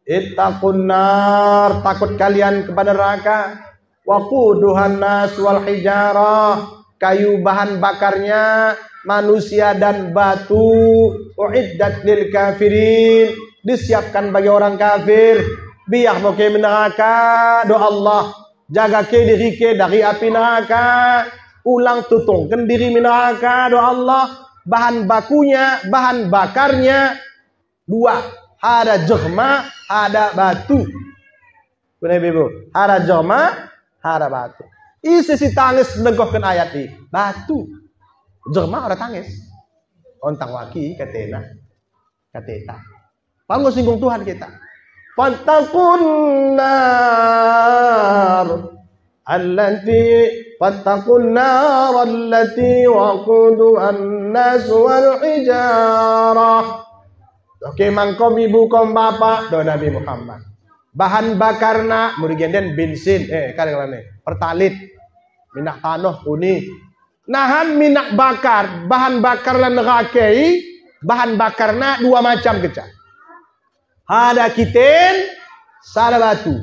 "Ittaqun nar, takut kalian kepada neraka." Waquduhan nas wal hijarah, kayu bahan bakarnya manusia dan batu. Uiddat lil kafirin, disiapkan bagi orang kafir. Biar mo ke mi neraka, do Allah. Jaga ke diri ke dari api neraka. Ulang tutungken diri mi neraka, do Allah. Bahan bakunya, bahan bakarnya, dua. Ada jerma, ada batu. Kuna ibu-ibu, ada jerma, ada batu. Ise si tangis mendengkohken ayat i? Batu. Jerma oda tangis. Ontang waki katena. Kateta. Paham ngo singgung Tuhan kita. Fattaqun nar allati, fattaqun nar allati waquduhan nas wal hijarah. Oke, mangkom ibu kom bapak, do Nabi Muhammad. Bahan bakarna, murigen den bensin, eh, kade kalane, pertalit, minyak tanoh, uni. Nahan minyak bakar, bahan bakarna neraka i, bahan bakarna dua macam keca. Ada kiten, sada batu.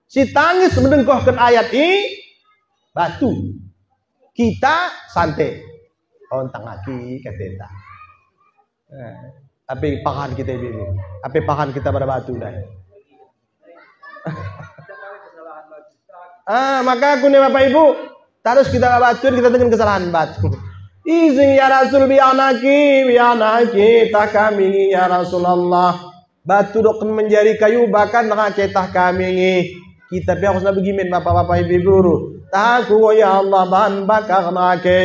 Si tangis mendengkohken ayat i, batu. Kita sante. Ontang aki kateta. Eh, ape pahan kita ibu-ibu? Ape pahan kita pada batu dai? Ah, maka kune Bapak Ibu, terus kita batu, kita dengan kesalahan batu. Izin ya Rasul, biar naki, biar naki, tah kami ini ya Rasulullah. Batu dokken menjadi kayu bakar neraka tah kami ngi. Kita pe harusna begimen bapak-bapak ibu guru. Tah aku, ya Allah, bahan bakar neraka.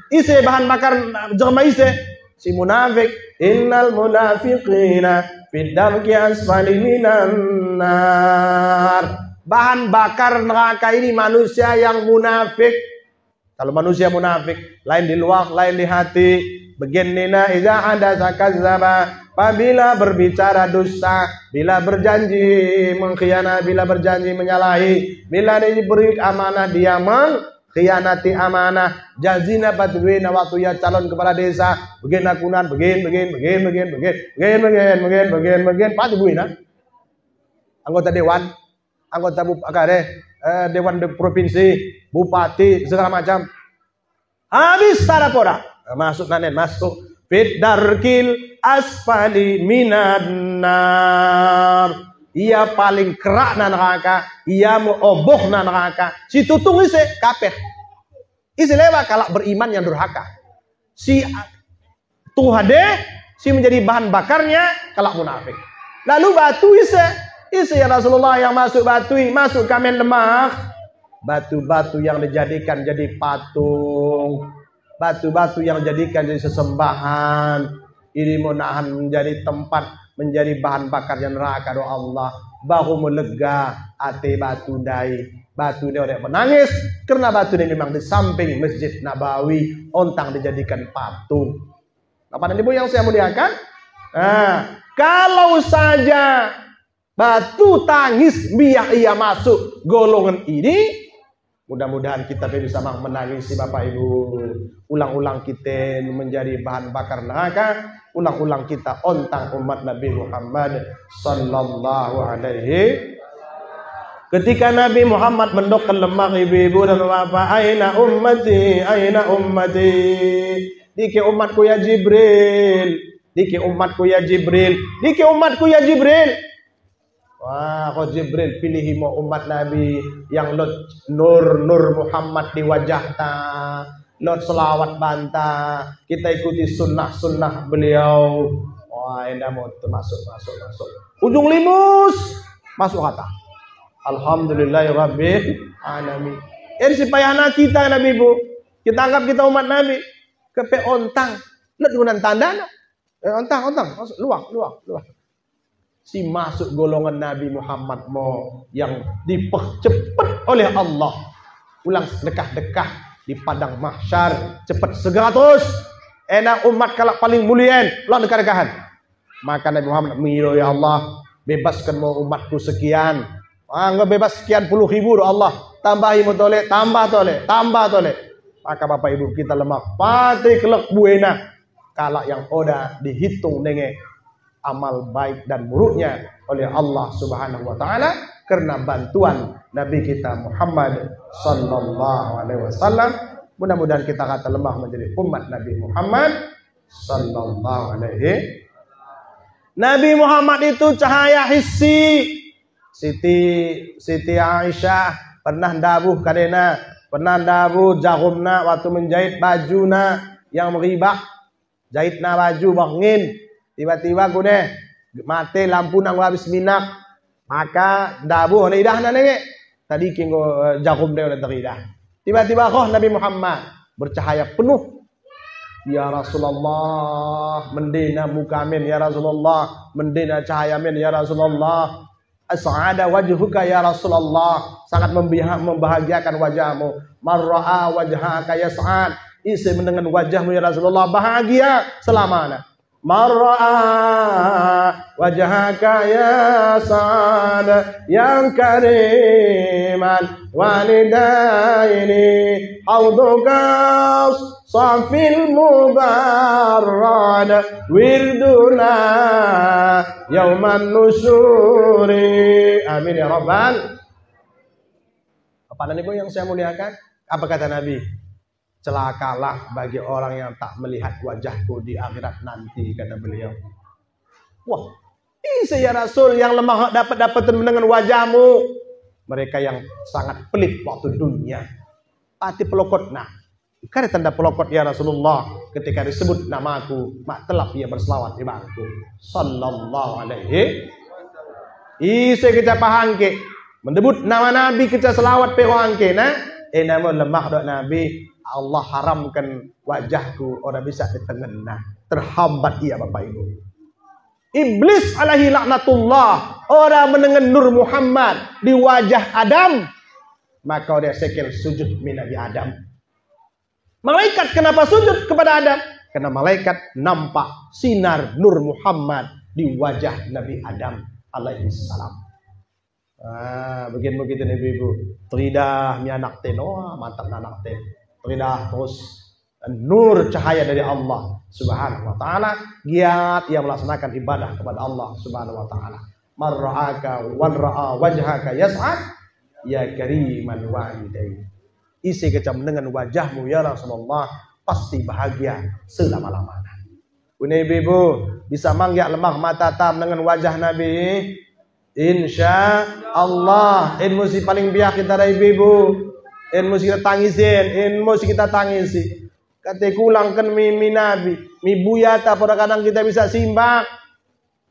Ise bahan bakar jerma ise? Si munafik. Innal munafiqina fid darki asfali minan nar. Bahan bakar neraka ini manusia yang munafik. Kalau manusia munafik, lain di luar, lain di hati. Begen nina, iza hadasa kazaba, apabila berbicara dusta, bila berjanji mengkhianat, bila berjanji menyalahi, bila diberi amanah dia mengkhianati amanah. Janjina batu buena waktu ia calon kepala desa, begen aku nan, begen, begen, batu buena. Anggota dewan, anggota bup-, kade, eh, dewan de-, provinsi, bupati, segala macam. Habis sada poda. Masuk nanen, masuk. Fid darkil asfali minan nar. Ia paling kerakna neraka, ia mo obohna neraka. Si tutung ise? Kafir. Ise leba? Kalak beriman yang durhaka. Si Tuhan deh, si menjadi bahan bakarnya kalak munafik. Lalu batu ise? Ise ya Rasulullah yang masuk batu i? Masuk kami Demak. Batu-batu yang dijadikan jadi patung, batu-batu yang dijadikan jadi sesembahan, idi mo nahan menjadi tempat, menjadi bahan bakarnya neraka do Allah. Bahu mo lega ate batu ndai. Batu ndai oda menangis, kerna batu ndai memang di samping Masjid Nabawi, ontang dijadikan patung. Bapak dan Ibu yang saya muliakan, nah, kalau saja batu tangis mbiar ia masuk golongan ini, mudah-mudahan kita pe bisa mang menangisi Bapak Ibu. Ulang-ulang kita menjadi bahan bakar neraka, ulang-ulang kita ontang umat Nabi Muhammad sallallahu alaihi. Ketika Nabi Muhammad mendokken lemah, ibu-ibu dan bapak, "Aina ummati, aina ummati?" "Dike umatku ya Jibril? Dike umatku ya Jibril? Dike umatku ya Jibril?" Wah, ko Jibril, pilihi mo umat Nabi yang lot nur-nur Muhammad di wajahta, lot selawat banta, kita ikuti sunnah-sunnah beliau. Wah, enda mo termasuk, masuk, masuk. Ujung limus, masuk hata. Alhamdulillahirabbil alamin. En sipayahna kita, Nabi Bu. Kita anggap kita umat Nabi. Kepe ontang. Lot gunan tandana. Eh, ontang, ontang, masuk, luang, luang, luang. Si masuk golongan Nabi Muhammad mo yang dipercepat oleh Allah. Ulang dekah-dekah di padang mahsyar, cepat segera terus. Ena umat kalak paling mulia en, ulang dekah-dekahan. Maka Nabi Muhammad mengido, "Ya Allah, bebaskan mo umatku sekian." Ah, enggo bebas sekian puluh ribu do Allah. Tambahi mo tole, tambah tole, tambah tole. Maka Bapak Ibu kita lemah, pate kelek buena. Kalak yang oda dihitung denge amal baik dan buruknya oleh Allah Subhanahu wa Ta'ala kerna bantuan Nabi kita Muhammad sallallahu alaihi wasallam. Mudah-mudahan kita kata lemah menjadi umat Nabi Muhammad sallallahu alaihi. Nabi Muhammad itu cahaya hissi. Siti, Siti Aisyah pernah ndabuh kadena, pernah ndabuh jarumna waktu menjahit bajuna yang meribak. Jahitna baju bengin, tiba-tiba kune mate lampuna enggo habis minyak. Maka ndabuh ne idahna nenge. Tadike enggo, eh, jarum ndai oda teridah. Tiba-tiba roh Nabi Muhammad bercahaya penuh. "Ya Rasulullah, mendena muka min, ya Rasulullah, mendena cahaya min, ya Rasulullah." "As'ada wajhuka ya Rasulullah," sangat membiha-, membahagiakan wajahmu. "Man ra'a wajhaka yas'ad," ise mendengen wajahmu ya Rasulullah, bahagia selamana. "Man ra'a wajhaka yas'ad ya kariman walidaini, hauduka safil mubarrad wirduna yauman nusyuri." Amin ya rabbal. Bapak dan Ibu yang saya muliakan, apa kata Nabi? "Celakalah bagi orang yang tak melihat wajahku di akhirat nanti," kata beliau. "Wah, ise ya Rasul yang lemah dapat-dapeten mendengen wajahmu?" "Mereka yang sangat pelit waktu dunia." Pate pelokotna. Kade tanda pelokot ya Rasulullah? Ketika disebut namaku, mak telap ia berselawat ibangku. Sallallahu alaihi. Ise keca pahangke mendebut nama Nabi keca selawat pe rohangkena, ena mo lemah dok Nabi, "Allah haramken wajahku, oda bisa ditengenna." Terhambat ia, Bapak Ibu. Iblis alaihi laknatullah, oda menengen Nur Muhammad di wajah Adam, maka oda sekel sujud mi Nabi Adam. Malaikat kenapa sujud kepada Adam? Karena malaikat nampak sinar Nur Muhammad di wajah Nabi Adam alaihi salam. Ah, begin mo kita ne ibu-ibu. Teridah mi anakten, oh, mantap anakten. Teridah terus nur cahaya dari Allah Subhanahu wa Ta'ala. Giat ia melaksanakan ibadah kepada Allah Subhanahu wa Ta'ala. "Man ra'aka, man ra'a wajhaka yas'ad, ya kariman walidain." Ise keca menengen wajahmu ya Rasulullah, pasti bahagia selama-lamana. Une ibu-ibu, bisa mang gia lemah matata menengen wajah Nabi? Insya Allah. En mo si paling biak kita dai ibu-ibu. En mo si kita tangisi, en mo si kita tangisi. Kate kulangken mi, mi Nabi, mi buyata poda kadang kita bisa simbak.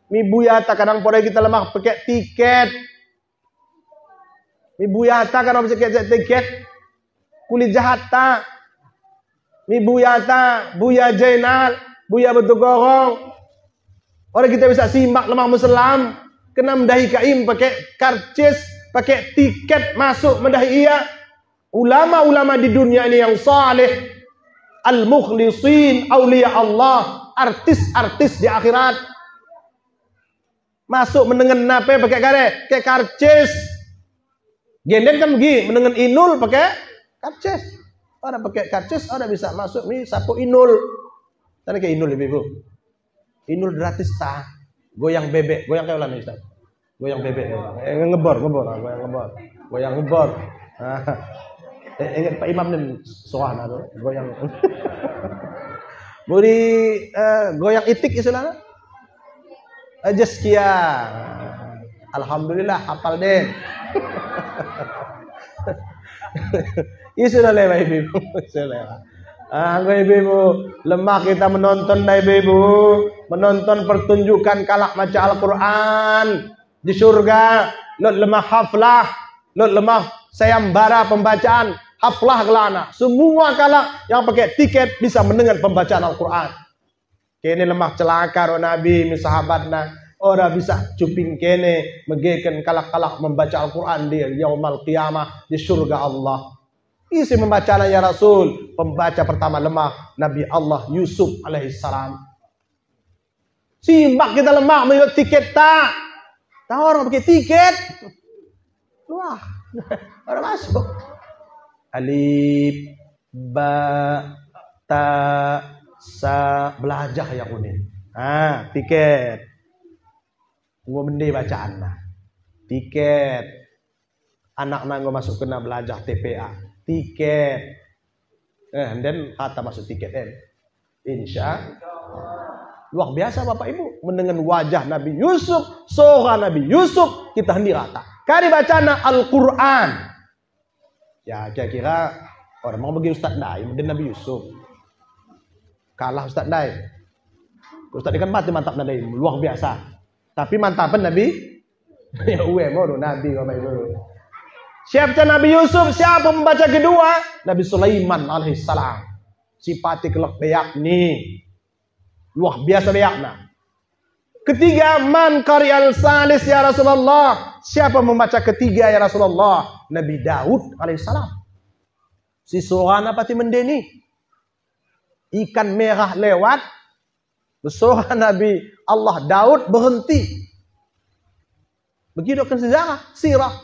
Mi buyata kadang poda kita lemah pekek tiket. Mi buyata kan oda bisa kecek tiket. Kuli jahatta. Mi buyata, Buya Jainal, Buya Betugorong. Oda kita bisa simbak lemah mesellam, kena mendahi kai pake karcis, pake tiket masuk mendahi ia. Ulama-ulama di dunia ini yang saleh, al-mukhlisin, aulia Allah, artis-artis di akhirat. Masuk menengen nape pake kade, pake karcis. Genden kan begi, menengen Inul pake karcis. Oda pake karcis, oda bisa masuk mi sapo Inul. Tadi ke Inul, ibu-ibu. Inul gratis ta? Goyang bebek, goyang kai ulang, Ustaz. Goyang bebek. Eh, ngebor, ngebor, ah, goyang ngebor. Goyang ngebor. Ah. Eh, inget Pak Imam nen soalna tu, goyang. Budi, eh, goyang itik istilahna. Eh, Jazkia. Alhamdulillah, hapal den. Isu na lewat ibu-ibu. Isu lewat. Ah, anggo ibu-ibu, lemah kita menonton dah ibu-ibu. Menonton pertunjukan kalak maca Al-Quran di surga. Lot lemah haflah. Lot lemah sayembara pembacaan. Haflah gelarna. Semua kalak yang pake tiket bisa menengen pembacaan Al-Quran. Kene lemah celaka ro Nabi mi sahabatna, oda bisa cuping kene megeken kalak-kalak membaca Al-Quran di Yaumal Qiyamah, di surga Allah. Ise membacana ya Rasul? Pembaca pertama lemah Nabi Allah Yusuf alaihissalam. Simbak kita lemah mendahi tiket ta? Tah oda pake tiket. Wah, oda masuk. Alif, ba, ta, sa, belajah ia kunin. Ah, tiket. Enggo mende bacaanna. Tiket. Anakna enggo masuk kena belajah T P A. Tiket. Eh, enden kata masuk tiket, en. Insya Allah. Luar biasa Bapak Ibu, menengen wajah Nabi Yusuf, sora Nabi Yusuf, kita hendi rata. Kade bacana Al-Quran. Ya, kira-kira oda mang begi Ustaz ndai, mende Nabi Yusuf. Kalah Ustaz ndai. Ustaz ndai kan mate mantapna ndai, luar biasa. Tapi mantapen Nabi, ya ue mo do Nabi, Bapak Ibu. Siapa Nabi Yusuf, siapa membaca kedua? Nabi Sulaiman alaihissalam. Sipati kelek beak ni. Luar biasa beakna. Ketiga, man qari'al salis ya Rasulullah? Siapa membaca ketiga ya Rasulullah? Nabi Daud alaihissalam. Si sorana pati mende ni. Ikan merah lewat, besora Nabi Allah Daud berhenti. Begi idokken sejarah, sirah.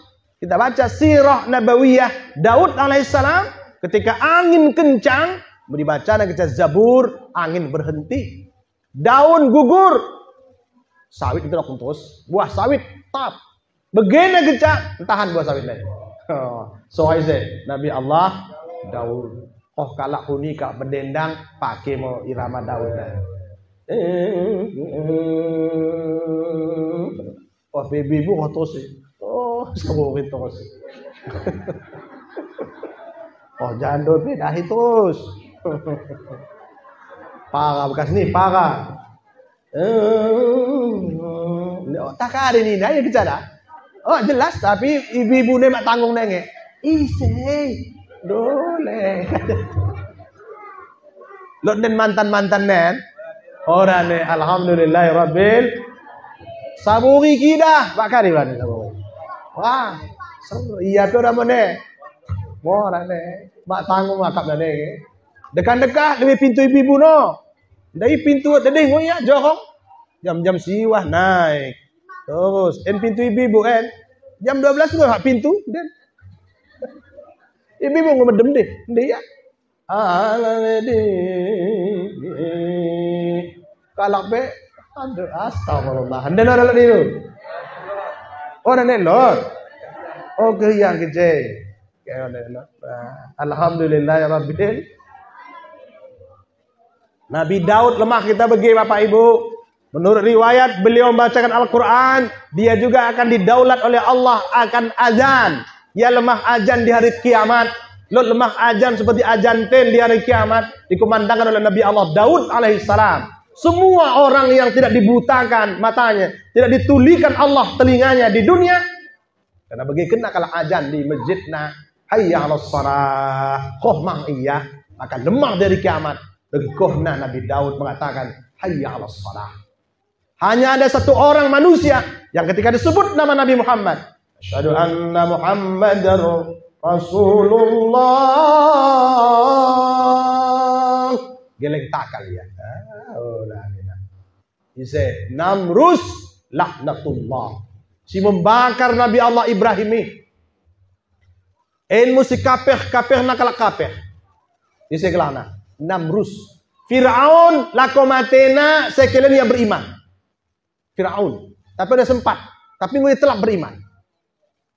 Kita baca sirah nabawiyah Daud alaihissalam, ketika angin kencang, beri bacana kita Zabur, angin berhenti. Daun gugur. Sawit kita dokken terus, buah sawit, tap. Begena gecak, entahan buah sawit ndai. Oh, so ise, Nabi Allah Daud. Oh, kalak kunika bedendang, pake mo irama Daud ndai. Oh, pe ibu-ibu terus. Oh, saburit terus. Oh, jando pe dahi terus. Para bekas ni, para. Eh, oh, tah kade ni, nah, ya, gecak dah. Oh, jelas, tapi ibu-ibu ne mak tanggung nenge. Ise, dole. Lot nden mantan-mantan nen. Oda ne, alhamdulillahirabbil. Saburi kidah, mak kade bani saburi. Wah, seru. Ia pe oda mo ne. Oda ne. Mak tanggung akapna ne. Dekah-dekah lebih pintu ibu-ibu no. Ndai pintu dede ngo ia jorong. Jam-jam siwah naik. Terus, en pintu ibu-ibu en. Jam dua belas ngo hak pintu, den. Ibu-ibu ngo medem deh, ndai ia. Alhamdulillah. Kalak pe, aduh, astagfirullah. Nden oda lot dulu. Oda ne lot. Oke, yang kecil. Alhamdulillah ya Rabbil. Nabi Daud lemah kita begi, Bapak Ibu. Menurut riwayat, beliau membacakan Al-Quran, dia juga akan didaulat oleh Allah akan azan. Ia lemah azan di hari kiamat. Lot lemah azan seperti azan ten di hari kiamat, dikumandangkan oleh Nabi Allah Daud alaihissalam. Semua orang yang tidak dibutakan matanya, tidak ditulikan Allah telinganya di dunia, Karena bage kena kalak ajan di masjidna, "Hayya 'alas shalah." Koh mang ia, maka lemah di hari kiamat. Bage kohna Nabi Daud mengatakan, "Hayya 'alas shalah." Hanya ada satu orang manusia yang ketika disebut nama Nabi Muhammad, "Asyhadu anna Muhammadar Rasulullah." Geleng takal ia. Ah, oh, la ilaha. Ise, Namrus laknatullah. Si membakar Nabi Allah Ibrahim i. En mo si kapeh-kapehna kalak kapeh. Ise gelahna? Namrus. Firaun lako matena sekalian ia beriman. Firaun. Tapi oda sempat. Tapi enggo ia telap beriman.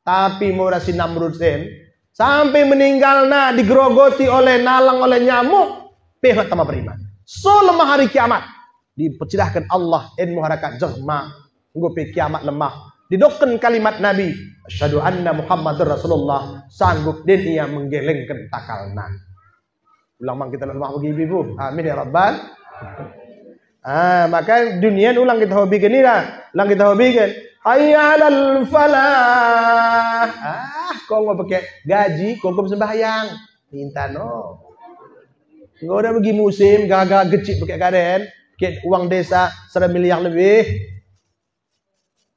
Tapi mula si Namrus en, sampai meninggalna digerogoti oleh nalang, oleh nyamuk, pe tama beriman. So lemah hari kiamat. Dipercidahken Allah en mo harakat jelma, enggo pe kiamat lemah. Didokken kalimat Nabi, "Asyhadu anna Muhammadar Rasulullah," sanggup den ia menggelengken takalna. Ulang mang kita lemah bagi ibu-ibu. Amin ya rabbal. Ah, maka dunia ulang kita hobiken ira, ulang kita hobiken. "Hayya 'alal falah." Ah, konggo pake gaji, konggo sembahyang. Minta no. Enggo oda bagi musim, gaga gecik pake kaden, pake uang desa sada miliar lebih.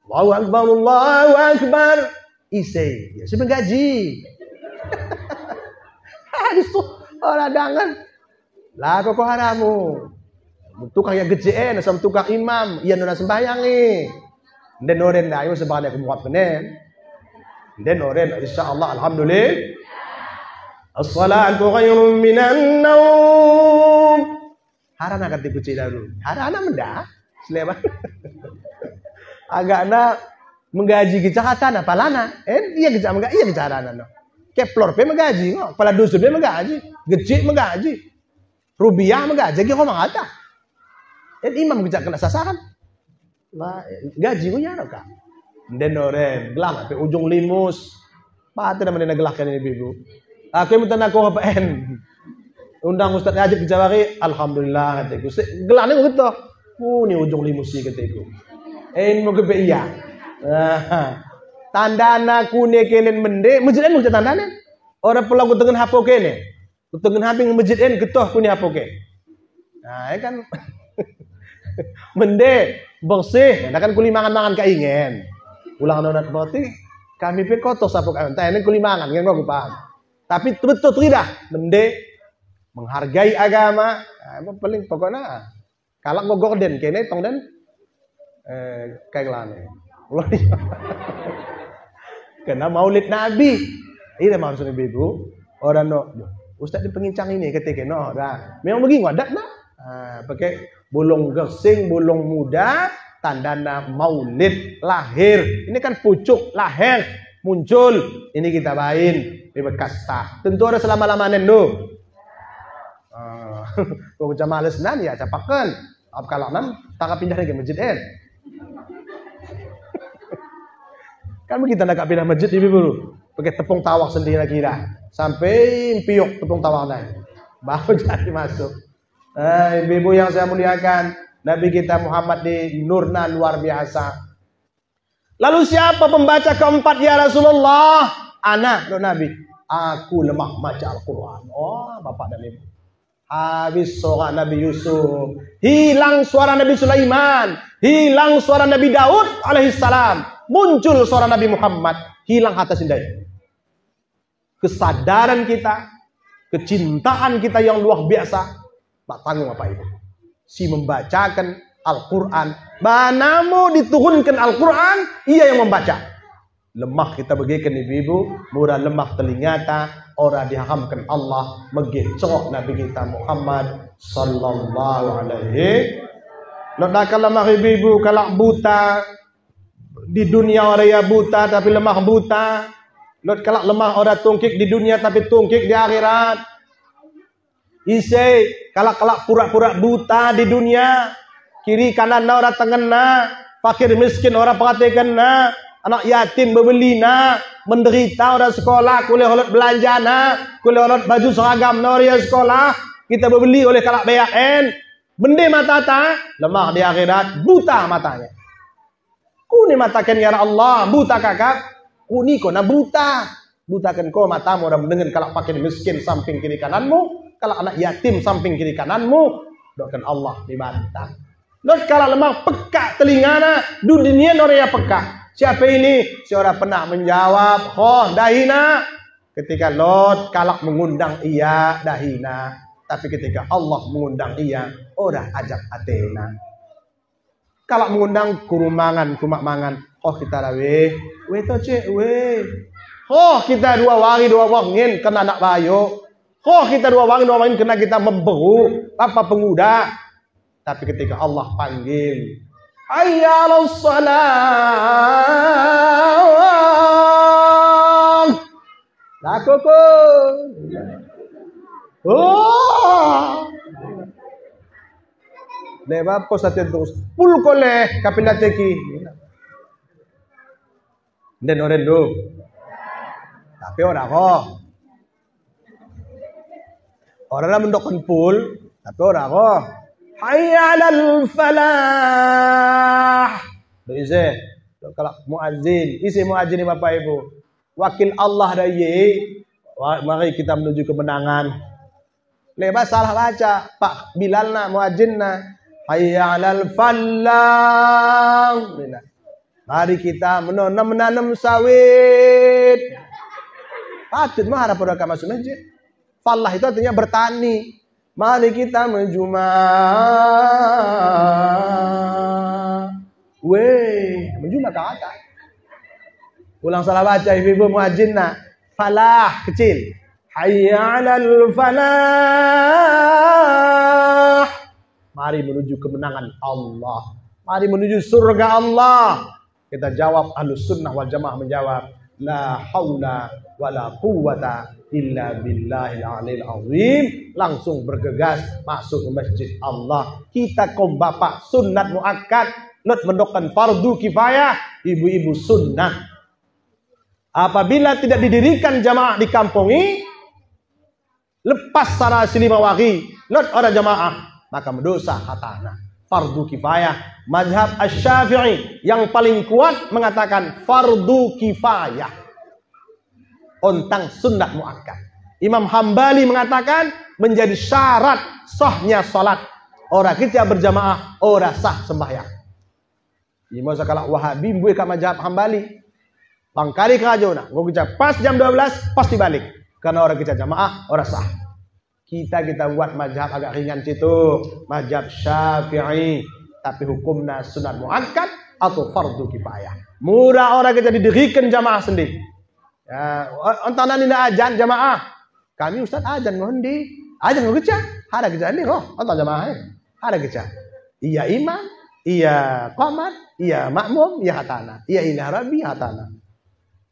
"Allahu Akbar, Allahu Akbar." Ise, ia si menggaji. Habis tu, oda dengan. Lako ko haramu. Tukang ia gecik en, asam tukang imam, ia nona sembahyang i. Nden oren dah, ayo sembahyang aku muat kenen. Nden oren, insya Allah, alhamdulillah. "As-salatu khairun minan naum." Harana kata kucik dahulu. Harana mendah. Sleman. Agakna menggaji kejahatan apalana. Eh, ia kejah mengga-, ia kejahatan no. Keplor pe menggaji, ngo. Kepala dusun pe menggaji. Gecik menggaji. Rubiah menggaji, ki ho mengata. Eh, imam kejah kena sasaran. Wah, gaji ku ia no ka. Nden oren, gelah pe ujung limus. Pate na menena gelah kene ibu-ibu. Aku yang minta nako apa en. Undang Ustaz Najib ke Jawari, alhamdulillah, kateku. Se-, gelah ni gitu. Ku ni ujung limus i, kateku. En mo ke pe ia. Ah, tandana ku ni kenen mende, masjid en mo tandana. Oda perlu ku tengen hapo kene. Kutengen hape masjid en, getoh ku ni hapoke. Nah, ya kan. Mende, bersih, nah kan kuli mangan-mangan ka ingen. Ulang nonat boti, kami pe kotor sapo kami, entah ini kuli mangan, kan kau paham. Tapi betul teridah, mende, menghargai agama, nah, paling pokokna kalak nggo gorden kene tong den, eh, kai gelahna. Kena Maulid Nabi. Ida maksudna ibu-ibu. Oda no, "Ustaz di pengincang ini," kateke no, oda. Memang bagi ngo adatna. Ah, pake bulung gersing, bulung muda, tandana Maulid, lahir. Ini kan pucuk, lahir, muncul. Ini kita bain, di bekas tah. Tentu oda selama-lamana endo. Ah, kau macam males nan, ya, capaken. Ap kalak nan, tangkap pindah lagi masjid en. Kan begitu, tangkap pindah masjid ibu-ibu. Pake tepung tawak sendiri lagi dah. Sampai mpiuk tepung tawak nan. Baru jadi masuk. Eh, ibu-ibu yang saya muliakan, Nabi kita Muhammad ni nurna luar biasa. Lalu siapa pembaca keempat, ya Rasulullah? Ana, dok Nabi. Aku lemah maca Al-Quran. Oh, bapak dan ibu. Habis suara Nabi Yusuf. Hilang suara Nabi Sulaiman. Hilang suara Nabi Daud alaihissalam. Muncul suara Nabi Muhammad. Hilang hata si ndai. Kesadaran kita, kecintaan kita yang luar biasa, mak tanggung apa itu. Si membacaken Al-Quran, bana mo diturunken Al-Quran, ia yang membaca. Lemah kita bageken ibu-ibu, mura lemah telingata, oda diharamken Allah, megecok Nabi kita Muhammad sallallahu alaihi. Lot dakal lemah ibu-ibu, kalak buta, di dunia oda ia buta, tapi lemah buta. Lot kalak lemah oda tungkik di dunia, tapi tungkik di akhirat. Ise, kalak-kalak pura-pura buta di dunia, kiri kananna oda tengenna, fakir miskin oda peratekenna, anak yatim bebelina, menderita oda sekolah, kuliah lot belanjana, kuliah lot baju seragamna oda ia sekolah, kita bebeli oleh kalak beak en, mende matata, lemah di akhirat, buta matanya. Kune mataken ya Allah, buta kakap. Kuni ko na buta. Butaken ko matamu oda mendengen kalak pakin miskin samping kiri kananmu, kalak anak yatim samping kiri kananmu. Dokken Allah mi banta. Lot kalak lema pekak telingana, dudin ia oda ia pekak. Siapa ini? Si oda pernah menjawab, hoh, dahina. Ketika lot kalak mengundang ia, dahina. Tapi ketika Allah mengundang ia, oda ajak atena. Kalak mengundang, kurumangan, kumak mangan. Hoh kita da weh, weh to cek, weh. Hoh kita dua wari dua wengin kena anak bayo. Hoh kita dua wari dua wengin kena kita memberu, apa penguda. Tapi ketika Allah panggil, "Hayya 'alas shalah." Lakoken. Oh. Leba pos ate terus. Pul kole kapinda teki. Nden oren do. Tapi oda ko. Oda mendokken pul, tapi oda ko. Hayya 'alal falah. Do ise? Do kalak muazin. Ise muazin ni Bapak Ibu? Wakil Allah da ia. Wa-, mari kita menuju kemenangan. Leba salah baca, Pak Bilalna, muazinna. Hayya 'alal fallah. Mari kita meno-, menanem sawit. Patut ma harap oda ka masuk masjid. Fallah itu artinya bertani. Mari kita menjuma. Weh, menjuma kata. Ulang salah baca, ibu-ibu muazinna. Falah, kecil. Hayya 'alal falah. Mari menuju kemenangan Allah. Mari menuju surga Allah. Kita jawab, Ahlus Sunnah wal Jamaah menjawab, "La haula wala quwwata illa billahil aliyil azim." Langsung bergegas masuk ke masjid Allah. Kita kaum bapak sunnat muakkad, lot mendokken fardu kifayah, ibu-ibu sunnat. Apabila tidak didirikan jamaah di kampung i, lepas sada si lima wari, lot oda jamaah, maka mendosa hatana. Fardu kifayah, mazhab Asy-Syafi'i yang paling kuat mengatakan fardu kifayah. Ontang sunnat muakkad. Imam Hambali mengatakan menjadi syarat sahnya salat. Oda kita berjamaah, oda sah sembahyang. Imo sekalak Wahabi mbue ka mazhab Hambali. Bangkali kerajona, enggo gereja pas jam dua belas, pasti balik. Karena oda gereja jamaah, oda sah. Kita, kita buat mazhab agak ringan situ, mazhab Syafi'i. Tapi hukumna sunat muakkad atau fardu kifayah. Mula oda gereja didiriken jamaah sendiri. Ya, o-, ontang nina ajan jamaah. Kami ustaz ajan ngo ndi? Ajan ngo gereja. Hada gereja ndi, oh, ontang jamaah, eh. Hada gereja. Ia imam, ia komat, ia makmum, ia hatana. Ia ilah Rabbi hatana.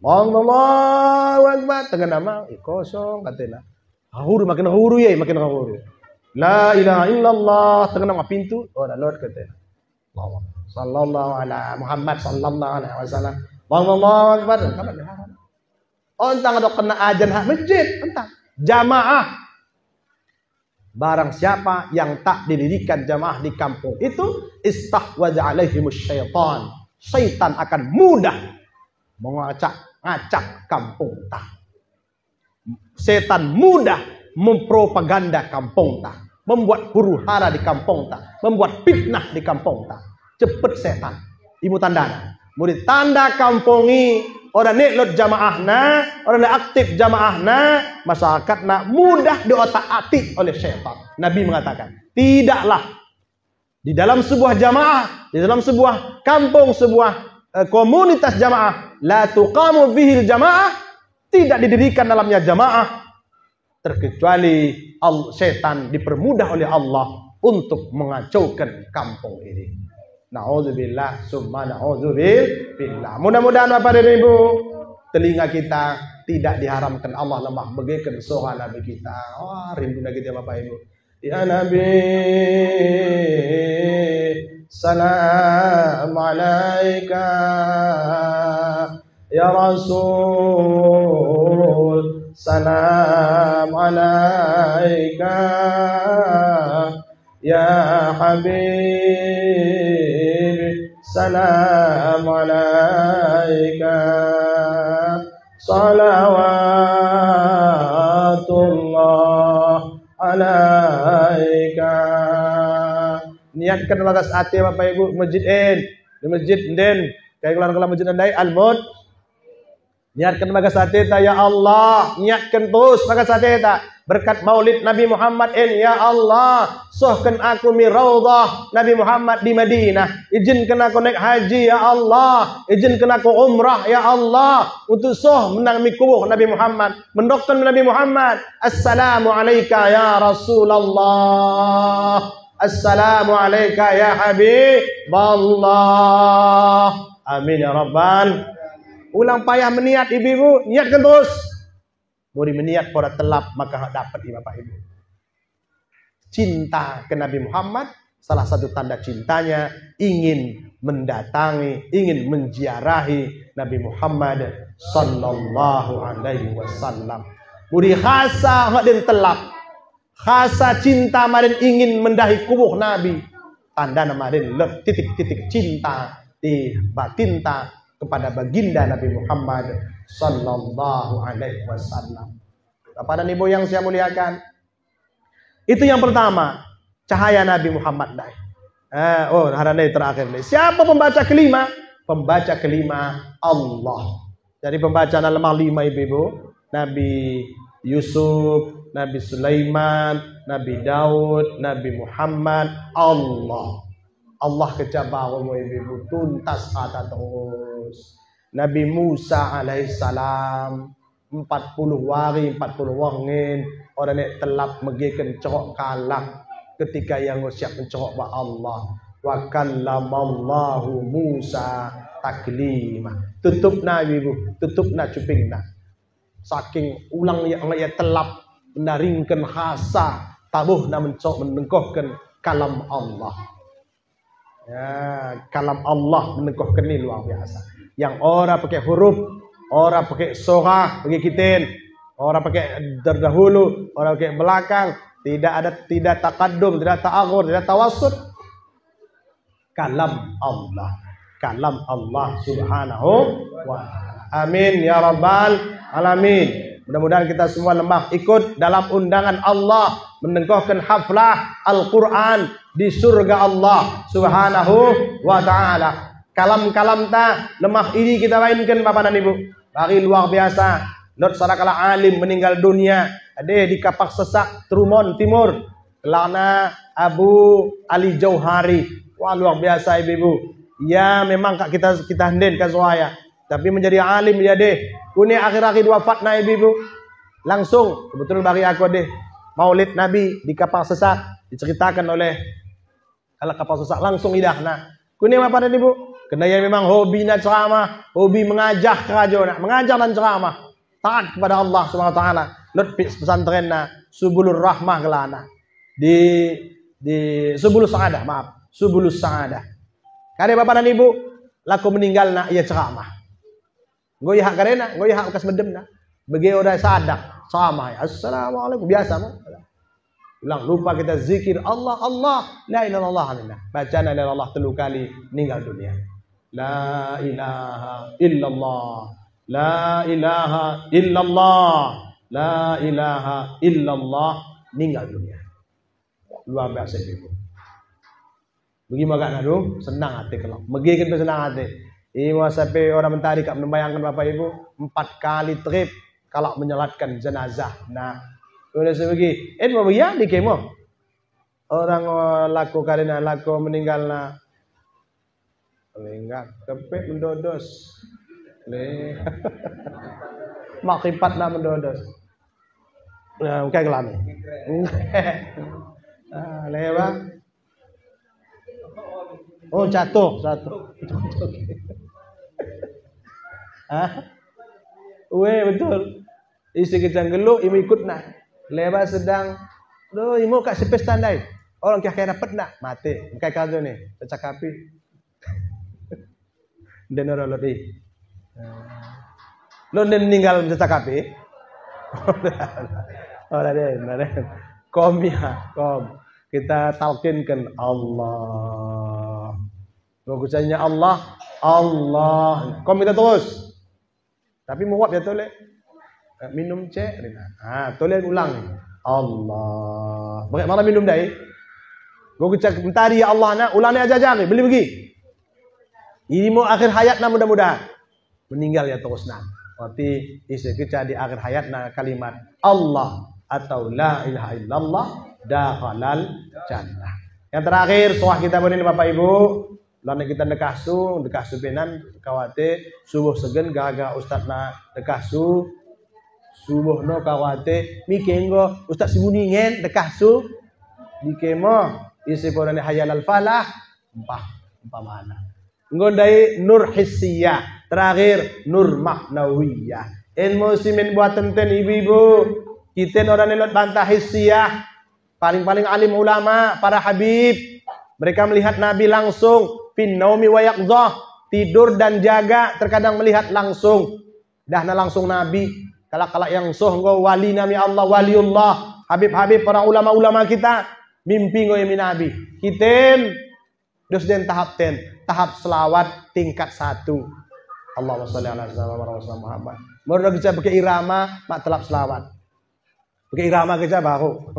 Allahu Akbar, tengen nama, eh, kosong katena. Huru makin huru ia, makin huru. La ilaha illallah, tengen nama pintu, oh, dah lot katena. Allahu Akbar. Sallallahu ala Muhammad sallallahu alaihi wasallam. Allahu Akbar. Ontang dokken ajan hak masjid, ontang. Jamaah. Barang siapa yang tak didirikan jamaah di kampung itu, istahwadha alaihimus syaitan. Syaitan akan mudah mengacak-ngacak kampungta. Setan mudah mempropaganda kampungta, membuat huru-hara di kampungta, membuat fitnah di kampungta. Cepet setan. Imo tandana. Mula tanda kampung i, oda nek lot jamaahna, oda nek aktif jamaahna, masyarakatna mudah diotak-atik oleh setan. Nabi mengatakan, tidaklah di dalam sebuah jamaah, di dalam sebuah kampung, sebuah, eh, komunitas jamaah, la tuqamu fihil jamaah, tidak didirikan dalamnya jamaah, terkecuali al-, setan dipermudah oleh Allah untuk mengacaukan kampung ini. Na'udzubillah, summa na'udzubillah. Mudah-mudahan Bapak dan Ibu, telinga kita tidak diharamkan Allah lemah bagaiken soara Nabi kita. Wah, rindu lagi kita Bapak Ibu. Ya Nabi, salam alaika. Ya Rasul, salam alaika. Ya Habib, salam alaika. Salawatullah alaika. Niatken bagas ate, Bapak Ibu, masjid en, di masjid nden, kai keluar-keluar masjid ndai, Al-Mut. Niatken bagas ateta, ya Allah, niatken terus bagas ateta. Berkat maulid Nabi Muhammad en, ya Allah, sohken aku mi Raudhah Nabi Muhammad di Madinah. Ijinken aku naik haji, ya Allah. Ijinken aku umrah, ya Allah. Untuk soh menang mi kubuh Nabi Muhammad. Mendokken Nabi Muhammad, "Assalamu alaika ya Rasulullah. Assalamu alaika ya Habiballah." Amin ya Rabbal. Ulang payah meniat, ibu-ibu, niatken terus. Buri meniat poda tellap, maka dapet i, Bapak Ibu. Cinta ke Nabi Muhammad, salah satu tanda cintanya ingin mendatangi, ingin menziarahi Nabi Muhammad sallallahu alaihi wasallam. Buri hasa madin tellap, hasa cinta madin ingin mendahi kubuh Nabi. Tandana madin lot titik-titik cinta di batinta kepada baginda Nabi Muhammad sallallahu alaihi wasallam. Bapak dan Ibu yang saya muliakan, itu yang pertama, cahaya Nabi Muhammad ndai. Eh, oh, harana terakhir ndai. Siapa pembaca kelima? Pembaca kelima Allah. Jadi pembacaan lemah lima, ibu-ibu. Nabi Yusuf, Nabi Sulaiman, Nabi Daud, Nabi Muhammad, Allah. Allah kecaba, ibu-ibu, tuntas ata terus. Nabi Musa alaihissalam, empat puluh wari, empat puluh wengin, oda nek tellap megeken cerrok kalak ketika ia enggo siap mencerrok bak Allah. Wa kallamallahu Musa taklima. Tutupna, ibu-ibu, tutupna cupingna. Saking ulang ia, ia tellap mendaringken hasa tabuhna mencerrok, menengkohken kalam Allah. Ya, kalam Allah menengkohken i luar biasa. Yang ora pake huruf, ora pake sora bagi kiten, ora pake terdahulu, ora pake belakang, tidak ada, tidak taqaddum, tidak ta'akhur, tidak tawassut. Kalam Allah. Kalam Allah Subhanahu wa Ta'ala. Amin ya Rabbal Alamin. Mudah-mudahan kita semua lemah ikut dalam undangan Allah menengkohken haflah Al-Quran di surga Allah Subhanahu wa Ta'ala. Kalam-kalamta lemah idi kita bainken, Bapak dan Ibu. Bagi luar biasa. Lot sada kalak alim meninggal dunia. Ade di Kapak Sesak, Trumon Timur. Gelarna Abu Ali Jauhari. Wah, luar biasa, ibu-ibu. Ia memang kak kita, kita enden kasuaya. Tapi menjadi alim ia deh. Kune akhir-akhir wafatna, ibu-ibu, langsung, kebetulan bari aku deh, maulid Nabi di Kapak Sesak, diceritaken oleh kalak Kapak Sesak, langsung idahna. Kune, Bapak dan Ibu, kerna ia memang hobina ceramah, hobi mengajah kerajona, mengajah dan ceramah. Taat kepada Allah Subhanahu wa Ta'ala. Lot pis pesantrenna, Subulur Rahmah gelarna. Di, di Subulus Sa'adah, maaf, Subulus Sa'adah. Kade, Bapak dan Ibu, lako meninggalna ia ceramah. Enggo ia hak karena, enggo ia hak bekas medemna. Bage oda sadak, sama ia. Assalamualaikum, biasa mo. Ulang lupa kita zikir, Allah, Allah, la ilaha illallah, alhamdulillah. Bacana la ilaha illallah telu kali, ninggal dunia. La ilaha illallah. La ilaha illallah. La ilaha illallah. Ninggal dunia. Luar biasa, ibu-ibu. Bagi mo agakna, aduh, senang ate kelak. Megeken pe senang ate. Imo sampe oda mentari kak menembayangken, Bapak Ibu, empat kali trip kalak menyolatken jenazah. Nah, oda sebegi. En mo bagi adi kemo. Orang, eh, lako karena, lako meninggalna. Lenggang, kepek mendodos. Le. Mak kipatna mendodos. Nah, engkai kelame. Ah, lewat. Oh, jatuh, jatuh. Hah? Weh, betul. Ise kejang geluk, imo ikutna. Lewat sedang, loh, imo kak sepesta ndai. Orang kiah kena petna, mate. Engkai kajone, cecakapi. Nden oda lot i. Lo nden meninggal mencecakapi? Oda den, oda den. Kom ya, kom. Kita talkinken Allah. Bagusnya Allah, Allah. Kom kita terus. Tapi menguap ya tole. Eh, minum cek, rina. Ah, tole ulang. Allah. Bagaimana minum dai? Go kecek mentari ya Allah na, ulang ni aja jari, beli begi. Ini mau akhir hayatna mudah-mudahan. Meninggal ya terus na. Berarti isi kecek di akhir hayatna kalimat Allah atau la ilaha illallah dakhalal jannah. Yang terakhir, soah kita benin Bapak Ibu. Lana kita ndekah su, ndekah su benan, kawate, subuh segen, gara-gara ustadna ndekah su, subuh no kawate, mike enggo, ustad si Buningen, ndekah su, mike mo, isi porane hayya alal falah, empah, umpamana. Enggo ndai nur hissiyah, terakhir nur ma'nawiyah. En mo si min buaten ten ibu-ibu, kiten orang nelot banta hissiyah, paling-paling alim ulama, para habib. Mereka melihat Nabi langsung, fin naumi wa yaqzah, tidur dan jaga, terkadang melihat langsung. Dahna langsung Nabi, kalak-kalak yang soh enggo wali nami Allah, waliullah, habib-habib, para ulama-ulama kita, mimpi enggo ia mi Nabi. Kiten, dos den tahap ten, tahap selawat tingkat satu. Allahumma shalli ala sayyidina Muhammad. Menurut kita pakai irama, mak telap selawat. Pakai irama kita baru.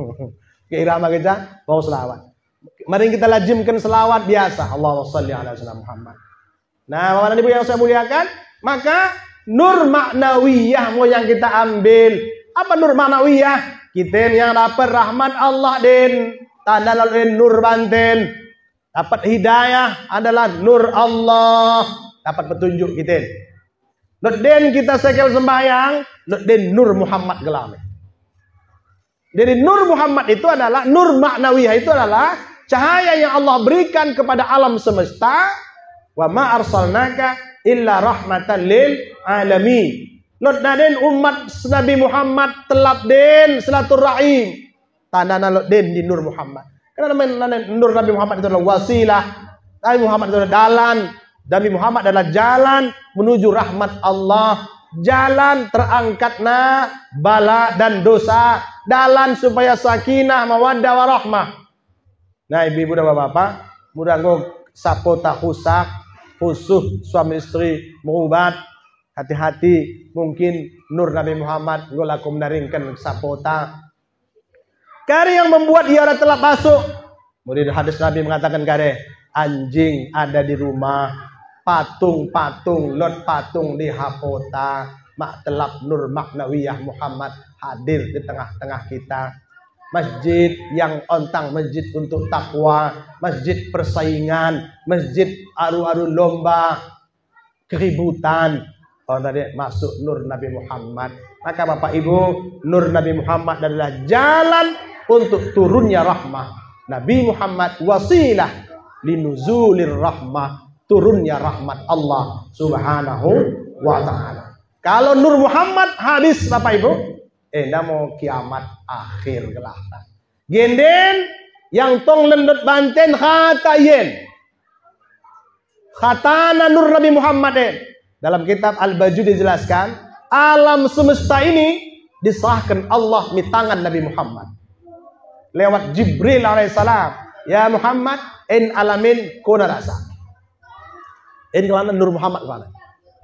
Pakai irama kita baru selawat. Mari kita lazimkan selawat biasa. Allahumma shalli ala sayyidina Muhammad. Nah, Bapak dan Ibu yang saya muliakan, maka nur ma'nawiyah mo yang kita ambil. Apa nur ma'nawiyah? Kiten yang dapat rahmat Allah den. Tanda lalu den nur banten. Dapat hidayah adalah nur Allah. Dapat petunjuk kiten. Lot den kita sekel sembahyang, lot den nur Muhammad gelahna. Jadi nur Muhammad itu adalah, nur ma'nawiyah itu adalah cahaya yang Allah berikan kepada alam semesta. Wa ma arsalnaka illa rahmatan lil alamin. Lot na den umat Nabi Muhammad telap den silaturrahim. Tandana lot den di nur Muhammad. Karena men-, men-, nur Nabi Muhammad itu adalah wasilah. Nabi Muhammad itu adalah dalan. Nabi Muhammad adalah jalan menuju rahmat Allah. Jalan terangkatna bala dan dosa. Dalan supaya sakinah, mawaddah, warahmah. Nah, ibu-ibu dan bapak-bapak, mula enggo sapota husak, husuh suami istri merubat, hati-hati, mungkin nur Nabi Muhammad enggo lako menaringken sapota. Kari yang membuat ia ora telap masuk? Mula hadis Nabi mengatakan kari, anjing ada di rumah, patung-patung, lot patung di hapota, mak telap nur ma'nawiyah Muhammad hadir di tengah-tengah kita. Masjid yang ontang masjid untuk takwa, masjid persaingan, masjid aru-aru lomba, keributan. Kalau tadi masuk nur Nabi Muhammad. Maka Bapak Ibu, nur Nabi Muhammad adalah jalan untuk turunnya rahmah. Nabi Muhammad wasilah linuzulir rahmah, turunnya rahmat Allah Subhanahu wa Ta'ala. Kalau nur Muhammad habis, Bapak Ibu, eh, namo kiamat akhir gelahna. Genden yang tong lendot banten hata ien. Hatana nur Nabi Muhammad en. Dalam kitab Al-Baju dijelaskan, alam semesta ini diserahkan Allah mi tangan Nabi Muhammad. Lewat Jibril alaihissalam. Ya Muhammad, en alam en kona rasa. En kalana nur Muhammad kalana.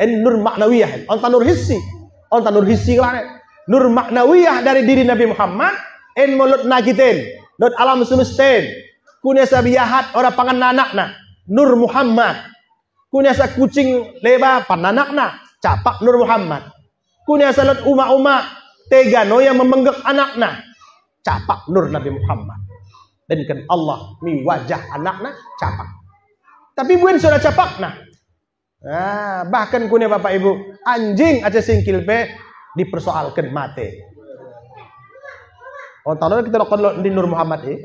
En nur ma'nawiyah en. Onta nur hissi. Onta nur hissi kalana. Nur ma'nawiyah dari diri Nabi Muhammad, en mo lot na kiten. Lot alam semesta en. Kunasa biahat ora pangan anakna, nur Muhammad. Kunasa kucing leba pangan anakna, capak nur Muhammad. Kunasa lot uma-uma tega noya memenggek anakna, capak nur Nabi Muhammad. Denken Allah mi wajah anakna capak. Tapi buen soda capakna. Ah, bahkan kune Bapak Ibu, anjing aja singkil pe dipersoalken mate. Oh, talo kita dokon lot di Nur Muhammad, eh?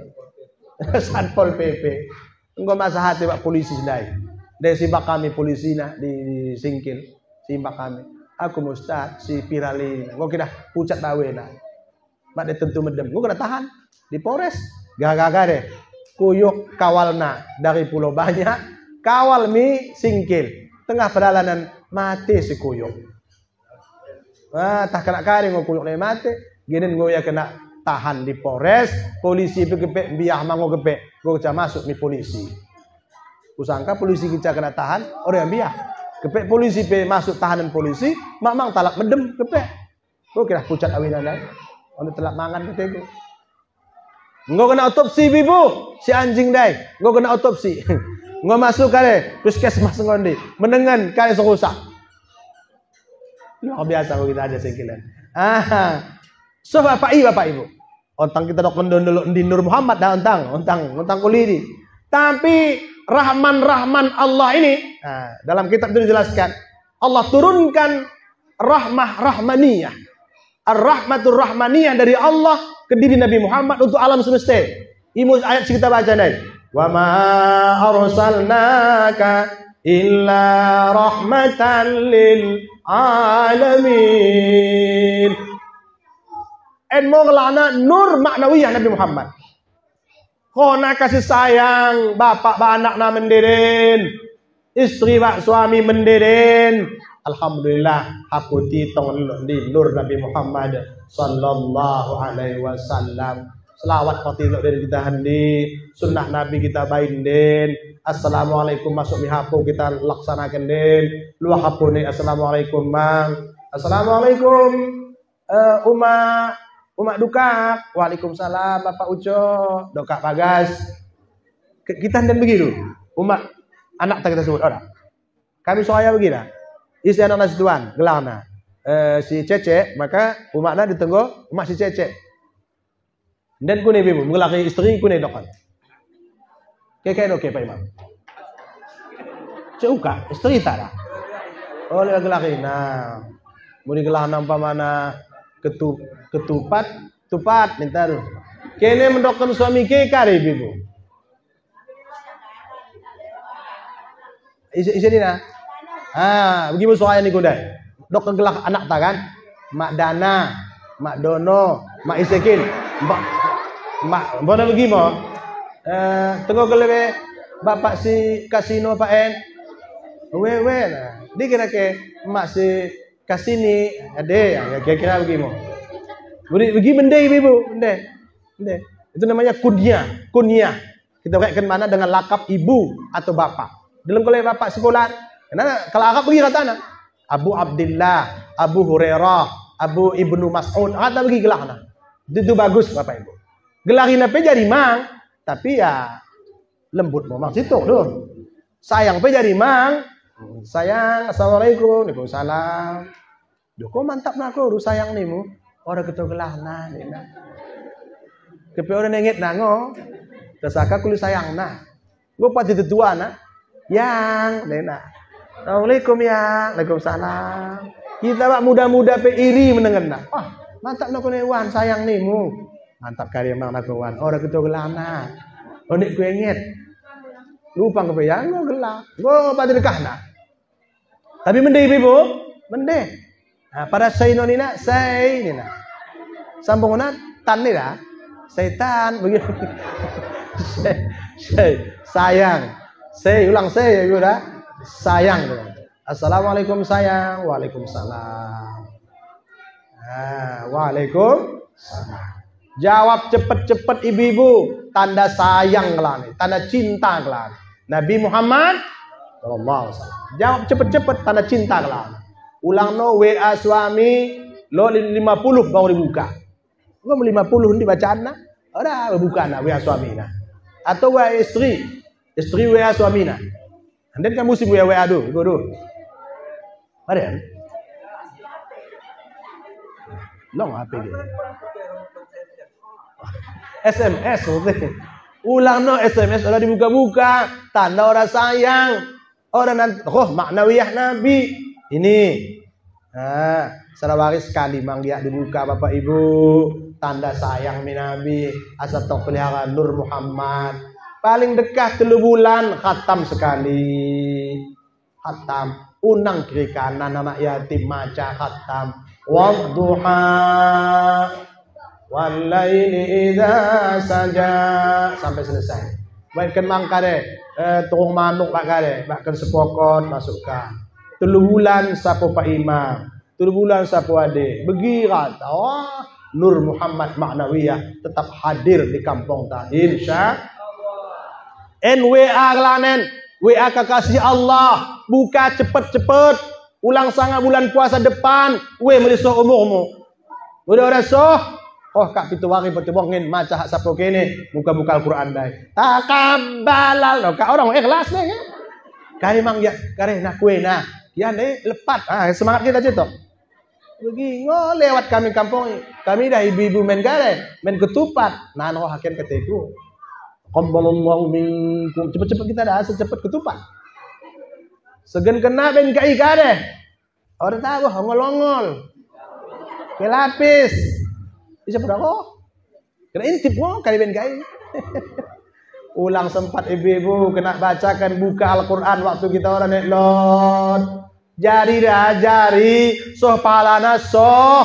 Satpol P P. Enggo masa hati bak polisi ndai. Ndai simbak kami polisina di, di singkil. Simbak kami. Aku mo ustad, si Pirali. Enggo kina pucat bawena. Mak de tentu medem. Enggo kena tahan di Polres. Gaga-gaga de. Kuyuk kawalna dari Pulau Banyak. Kawal mi singkil. Tengah perjalanan mate si kuyuk. Ah, tah kena kari enggo kuyuk nai mate. Ginen enggo ia kena tahan di Polres, polisi pe kepe mbiah ma enggo kepe. Enggo keca masuk mi polisi. Kusangka polisi keca kena tahan, ora mbiah. Keppe polisi pe masuk tahanen polisi, mamang talap medem, keppe. Kukira pucat awina ndai. Ono telap mangan keteku. Enggo kena otopsi ibu-ibu, si anjing ndai. Enggo kena otopsi. Enggo masuk kade, puskesmas enggo ndi. Menengen kade serusak. Luar biasa kita aja sengkilan. Aha. So, Bapak Ibu, Bapak Ibu. Ontang kita dokken dulu ndi Nur Muhammad dah, ontang, ontang, ontang kulidi. Tapi rahman-rahman Allah ini, nah, dalam kitab itu dijelaskan, Allah turunkan rahmah rahmaniyah. Ar-rahmatur rahmaniyah dari Allah ke diri Nabi Muhammad untuk alam semesta. Imo ayat si kita baca ndai. "Wa ma arsalnaka illa rahmatan lil alamin." En mo ngelana nur maknawiyah Nabi Muhammad. Kona kasih sayang bapak bak anakna mende den, istri bak suami mende den. Alhamdulillah, haputi tong elok ndi nur Nabi Muhammad sallallahu alaihi wasallam. Selawat pati elok den kita hendi, sunnah Nabi kita bain den. Assalamualaikum masuk mi hapu kita laksanaken den. Luah hapu ni, assalamualaikum mang. Assalamualaikum. Eh, Uma, Uma Dukak. Waalaikumsalam, Bapak Uco. Dukak Bagas. Ke-, kita ndak begitu. Uma, anakta kita sebut, ora? Kami soaya begina. Ise anakna si tuan, gelarna. Eh, si Cece, maka umakna ditenggo, umak si Cece. Ndak kune ibu-ibu, menggelari istri kune dokken. Ke, ke, oke, Pak Imam. Cek uka, istri ta dah. Oh, lek gelari, nah. Mudi gelarna umpamana ketu-, ketupat, tupat, ninta tu. Kene mendokken suami ke kari ibu-ibu. Ise, ise nina? Ah, begi mo soaya niku ndai. Dokken gelar anakta kan? Mak Dana, Mak Dono, Mak ise kin? Mak, Mak, bona begi mo. Eh, tenggo kele be bapak si kasino, Pak en. We, we, nah. Dikira ke mak si kasini, ade, ya, kira-kira begi mo. Begi, begi mende ibu-ibu, mende. Mende. Itu namanya kunyah, kunyah. Kita ureken makna dengan lakap ibu atau bapak. Delleng kele bapak si fulan. Karena kalau Arab begi katana. Abu Abdillah, Abu Hurairah, Abu Ibnu Mas'ud. Kata begi gelarna. Itu, itu bagus, Bapak Ibu. Gelarina pe jadi mang, tapi ya lembut mo mang situ, duh. Sayang pe jadi mang. Sayang, assalamualaikum. Waalaikumsalam. Duh, ko mantap nako, duh, sayang nimu. Ora keto gelarna, nina. Kepe ora nengetna ngo. Tersaka kuli sayangna. Ngo pati tetuana. Yang, nina. Assalamualaikum, Yang. Waalaikumsalam. Kita bak muda-muda pe iri menengenna. Wah, mantap nako ne wan, sayang nimu. Mantap kari emang nako wan. Ora keto gelarna. Onek kuenget. Lupang kepe yang ngo gelar. Ngo pati dekahna. Tapi mende ibu-ibu, mende. Nah, pada sei no nina, sei nina. Sambung na, tan nina. Setan, begitu. Sei, sei, sayang. Sei, ulang sei, ibu dah. Sayang. Assalamualaikum sayang. Waalaikumsalam. Ah, waalaikumsalam. Jawab cepet-cepet ibu-ibu, tanda sayang kelana, tanda cinta kelana. Nabi Muhammad sallallahu alaihi wasallam. Jawab cepet-cepet, tanda cinta kelana. Ulang no W A suami, lo li-, lima puluh baru dibuka. Enggo lima puluh ndi bacaanna? Ora bukana W A suamina. Atau W A istri, istri W A suamina. Ande kan musim W A W A du, ibu du. Mari, kan? Long H P dia. S M S maksudnya. Ulang no S M S ora dibuka-buka, tanda ora sayang. Ora nan-, oh, maknawiyah Nabi. Ini. Nah, salawari sekali manggiak dibuka, Bapak Ibu. Tanda sayang mi Nabi, asa tong pelihara Nur Muhammad. Paling dekah tellu bulan, khatam sekali. Khatam. Unang kiri kanan anak yatim maca khatam. Wadduha. Wallaili idza saja. Sampai selesai. Bakken mang kade, eh, turung manuk bak kade, bakken sepokot masukka. Tellu bulan sapo Pak Imam, tellu bulan sapo ade, begi rata. Oh, Nur Muhammad Maknawiyah tetap hadir di kampungta, insya Allah. En W A kelanen, W A kekasih Allah, buka cepet-cepet. Ulang sanga bulan puasa depan, we melisoh umurmu. Udah, udah soh. Oh, kak pitu wari petibong ngen maca hak sapo kene, buka-buka Al-Quran dai. Takabbalal, oh, kak orang ikhlas deh, kan? Kami mang ya, kareh nak kue nah. Kian deh, lepat. Ah, semangat kita cetok. Begi ngo lewat kami kampung. Kami dah ibu-ibu main gare, main ketupat. Nah, no hakian keteku. Taqabbalallahu minkum. Cepet-cepet kita dah, secepet ketupat. Segen kena ben kai gare. Ora tahu, ongol-ongol. Pelapis. Bisa pura ko? Kena intip ngo kali ben kai. Ulang sempat ibu-ibu kena bacakan buka Al-Quran waktu kita orang nek lot. Jari dah, jari, soh pahalana, soh.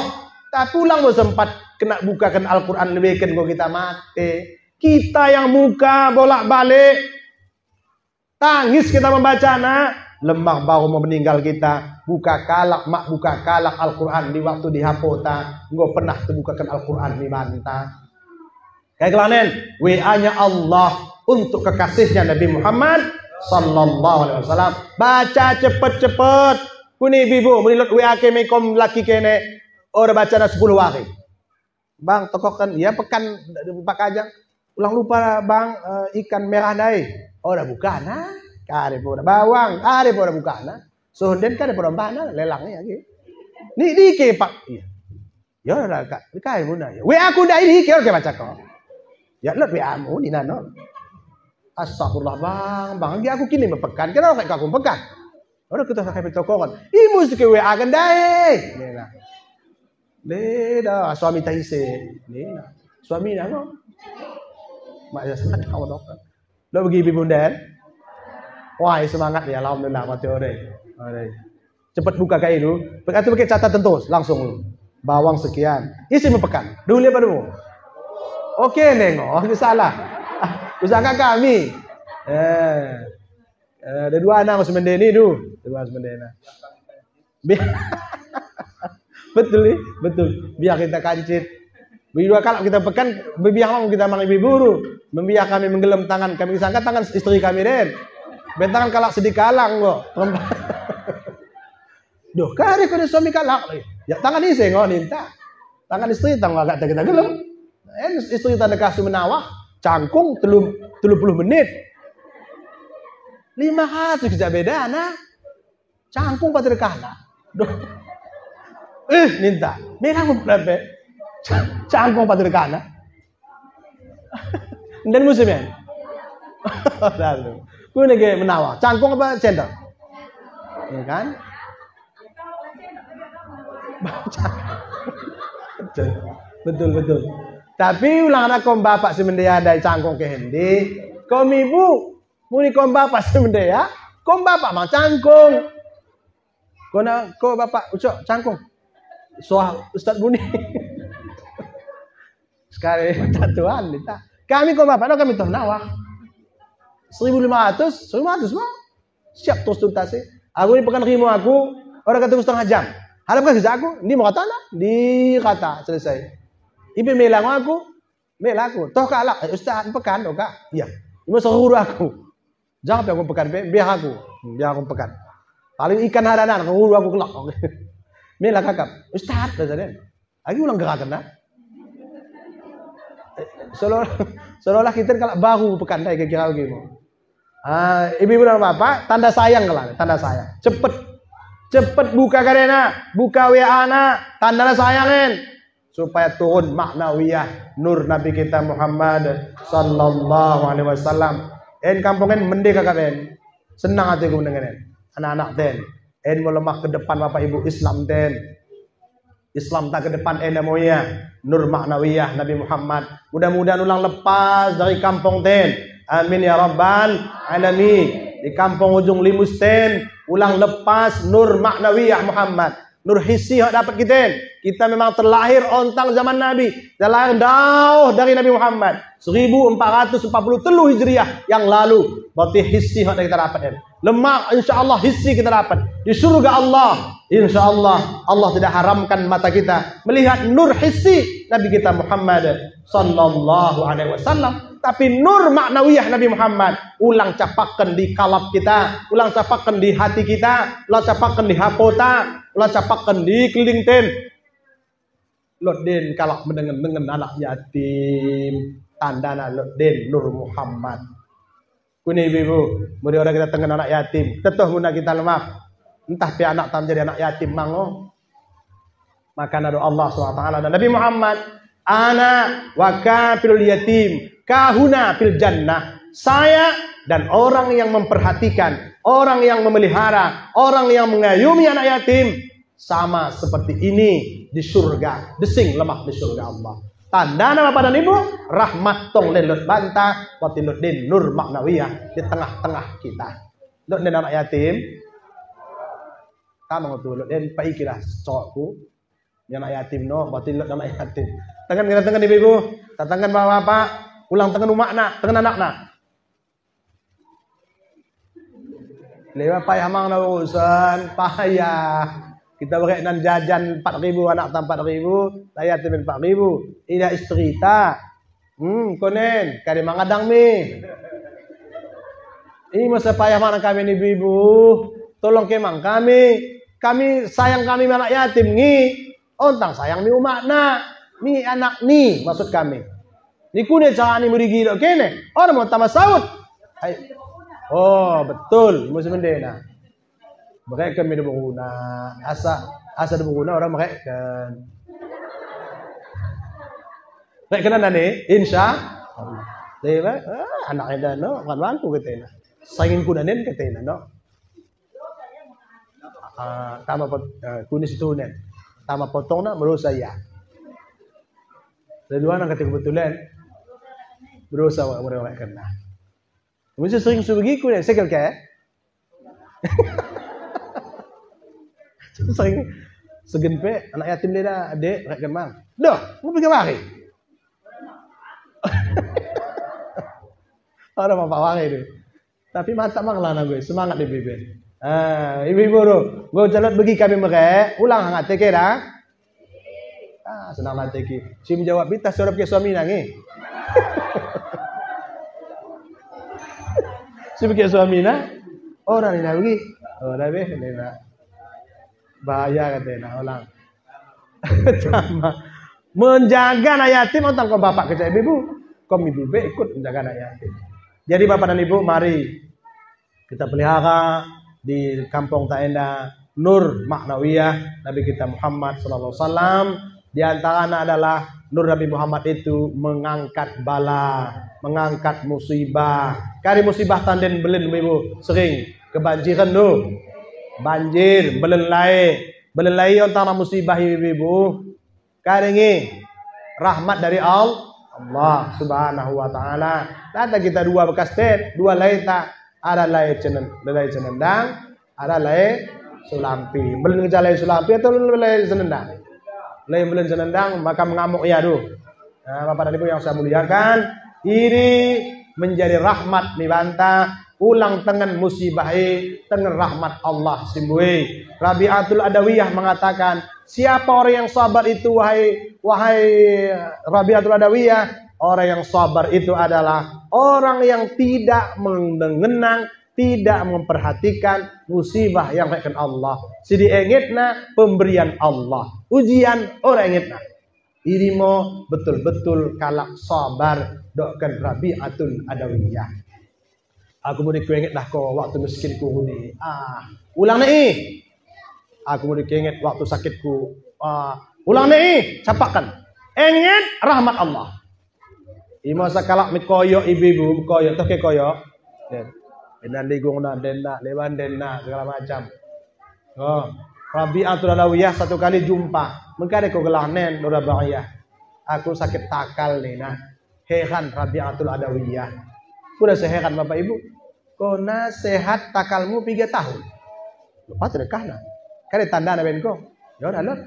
Tapi ulang mo sempat kena bukaken Al-Quran lebeken ko kita mate. Kita yang muka bolak-balik. Tangis kita membacana, lembah baru mo meninggal kita. Buka kalak, mak buka kalak Al-Quran di waktu di hapota. Enggo pernah tebukaken Al-Quran di banta. Kai kelanen, W A-nya Allah untuk kekasihnya Nabi Muhammad sallallahu alaihi wasallam. Baca cepet-cepet. Kuni bibu, menilot W A keme kom laki kene, ora bacana sepuluh wari. Bang, tokohken, ya pekan, Pak Kajang. Ulang lupa, Bang, eh, ikan merah dai. Ora bukana, kade pun bawang, kade pun bukana. Soh nden kade pun bana, lelang ya, gitu. Ni dike, Pak. Iya. Ya, ora, Kak. Dikai muna, ya. W A ku ndai dike, oke, baca ko. Ya, lot W A mu, di nano. Astagfirullah, Bang, Bang. Anggi aku kini mepekan, kira oke aku mepekan. Ora kita sakai petokongan. Imu sike W A kan ndai. Nena. Leda, suami taise. Nena. Suami nano. Mak ya, sana kau dokter. Lo begi ibu-ibu nden? Wah, semangat ya, alhamdulillah, mati ore. Ore. Cepet buka kai lu. Pek-, atu pakai catatan terus, langsung lu. Bawang sekian. Isi mepekan. Dulu apa dulu? Oke, nengok. Oke, salah. Usaha kami. Eh. Eh, ada dua anak semendeni tu. Dua semendeni. Bi-, betul, eh? Betul. Biar kita kancit. Bagi dua kalak kita pekan, berbiar mang kita mang ibu buru. Membiar kami menggelem tangan, kami sangka tangan istri kami, den. Ben tangan kalak sedih kalang kok. Duh, kari kau suami kalak. Ya, tangan ise ngo ninta. Tangan istri tang agak kita gelem. En istri tanda kasu menawah, cangkung telu, telu puluh menit. Lima ratus kita beda, nah. Cangkung pater kana. Duh. Eh, ninta. Merah mo berapa? Ca-, cangkung pater kana. Nden musim ya? Lalu. Ku nege menawah. Cangkung apa cendol? Ya kan? Betul, betul. Tapi ulang anak kom bapak si mendea dai cangkung ke hendi. Kom ibu, muni kom bapak si mendea, kom bapak mang cangkung. Kona ko bapak ucok cangkung. Soal Ustaz Buni. Sekali tak tuan minta. Kami kom bapak no kami toh nawah. Seribu lima ratus, seribu lima ratus mo. Siap terus tuntas eh. Aku ni pekan rimo aku, orang kata setengah jam. Halap kan kerja aku, ni mau kata lah, di kata selesai. Ipe melang aku, Mela aku, toh kalak, eh, Ustaz, pekan, oh, kak. Iya. Imo seru aku. Jangan pe aku pekan, pe, biar aku. Hmm, biar aku pekan. Paling ikan hadanan, seru aku kelak. Mela kakap. Ustaz, kata dia. Lagi ulang gerakan, dah. Eh, seolah, seolah kita kalak baru pekan, dah, kira-kira begini. Ah, ibu-ibu dan bapak, tanda sayang kala, tanda sayang. Cepet. Cepet buka kadena, buka W A na, tanda sayang en. Supaya turun maknawiyah nur Nabi kita Muhammad sallallahu alaihi wasallam. En kampung en mende kakak en. Senang ateku mendengar en. Anak-anak ten. En mo lemah ke depan bapak ibu Islam ten. Islam ta ke depan enda mo ia, nur maknawiyah Nabi Muhammad. Mudah-mudahan ulang lepas dari kampung ten. Amin ya rabbal alamin. Di kampung ujung Limus ten, ulang lepas nur maknawiyah Muhammad. Nur hissi hak dapat kita en. Kita memang terlahir ontang zaman Nabi. Terlahir dauh dari Nabi Muhammad. Seribu empat ratus empat puluh telu Hijriah yang lalu. Berarti hissi hak kita dapat en. Lemak, insya Allah hissi kita dapat. Di surga Allah, insya Allah, Allah tidak haramkan mata kita melihat nur hissi Nabi kita Muhammad sallallahu alaihi wasallam. Tapi nur maknawiyah Nabi Muhammad, ulang capakken di kalap kita, ulang capakken di hati kita, ulang capakken di hapota, ulang capakken di kelilingten. Lot den kalak menengen-nengen anak yatim, tandana lot den Nur Muhammad. Kune ibu-ibu, mudi oda kita tengen anak yatim, tettoh guna kita lemak. Ntah pe anakta menjadi anak yatim mango. Maka nado Allah subhanahu wa taala dan Nabi Muhammad, "Ana wa kafilul yatim, kahuna fil jannah." Saya dan orang yang memperhatikan, orang yang memelihara, orang yang mengayomi anak yatim, sama seperti ini di surga, desing lemak di surga Allah. Tandana bapa dan ibu, rahmat tong len lot banta, boti lot den nur maknawiyah di tengah-tengah kita. Lot den anak yatim, tama ngo tu lot den, paiki lah cokku. Ni anak yatim no, boti lot anak yatim. Tengen kita tengen ibu-ibu, tatengen bapak-bapak, ulang tengen umakna, tengen anakna. Lewat payah mang na urusan, payah. Kita berek nan jajan empat ribu, anakta empat ribu, layat timin empat ribu. Ida istrita. Hmm, konen, kade mangadang mi. Imo sepayah mang kami ni ibu-ibu. Tolong ke mang kami. Kami sayang kami mi anak yatim ngi. Ontang sayang mi umakna, mi anak ni, maksud kami. Ni kune cara ni merigi dok kene, orang mau tambah saut. Hai. Oh, betul, musim mendena. Mereken mi de berguna, asa, asa de berguna orang mereken. Mereken anak ni, insya Allah. Dia, ah, anak enda no, bukan bangku katena. Sangin kuda nen katena no. Ah, tama pot-, ah, kune situhunna. Tama potongna, merusa ia. Lalu anak kata kebetulan. Merusa wa-, wa-, wa-, kena. Mesti sering subegi kune, segel ke? Sering segen pe, anak yatim dia dah, dek, reken mang. Doh, mau pergi mari. Ada bapak mari tu. Tapi mantap mang lah nanggo, semangat ibu-ibu. Ah, ibu-ibu tu, nggo jalot begi kami merek, ulang hangat teke dah. Ah, senang lah teke. Si menjawab bita sorop ke suamina ngi. Si begi suamina, orang ni begi. Oh, dah beh, ni nak. Bahaya katena, ulang. Sama. Menjaga anak yatim, ontang ko bapak kecek ibu. Ko ibu be ikut menjaga anak yatim. Jadi bapak dan ibu, mari kita pelihara di kampungta enda nur maknawiyah Nabi kita Muhammad sallallahu alaihi wasallam. Di antarana adalah nur Nabi Muhammad itu mengangkat bala, mengangkat musibah. Kari musibah tanden mbelen ibu, sering kebanjiren tu. Banjir, mbelen lae. Mbelen lae ontang musibah ibu-ibu. Kade nge rahmat dari Al-, Allah Subhanahu wa Ta'ala. Data kita dua bekas ten, dua laeta, ada lae cenen-, lae Senendang, ada lae Sulampi. Mbelen ngeja lae Sulampi atau lae Senendang? Lae mbelen Senendang, maka mengamuk ia tu. Nah, Bapak dan Ibu yang saya muliakan, ini menjadi rahmat mi banta, ulang tengen musibah i, tengen rahmat Allah si mbue. Rabi'atul Adawiyah mengatakan, siapa orang yang sabar itu, wahai, wahai Rabi'atul Adawiyah? Orang yang sabar itu adalah orang yang tidak mengenang, tidak memperhatikan musibah yang reken Allah. Sidi engetna pemberian Allah. Ujian oda engetna. Idi mo betul-betul kalak sabar dokken Rabi'atul Adawiyah. Aku mudi kuenget dah ko waktu miskinku ngudi. Ah, ulang ne i. Aku mudi kuenget waktu sakitku. Ah, ulang ne i, capakken. Enget rahmat Allah. Imo sekalak mi koyok ibu-ibu, koyok, toh ke koyok. Enda ligungna, enda, leban enda, segala macam. Oh, Rabi'atul Adawiyah satu kali jumpa. Mengkade ko gelar nen, Nur Rabi'ah. Aku sakit takal nina. Heran Rabi'atul Adawiyah. Kuda seheran Bapak Ibu. Kona sehat takalmu piga tahun. Lepas dekahna. Kade tandana ben ko. Ya udah, Lur.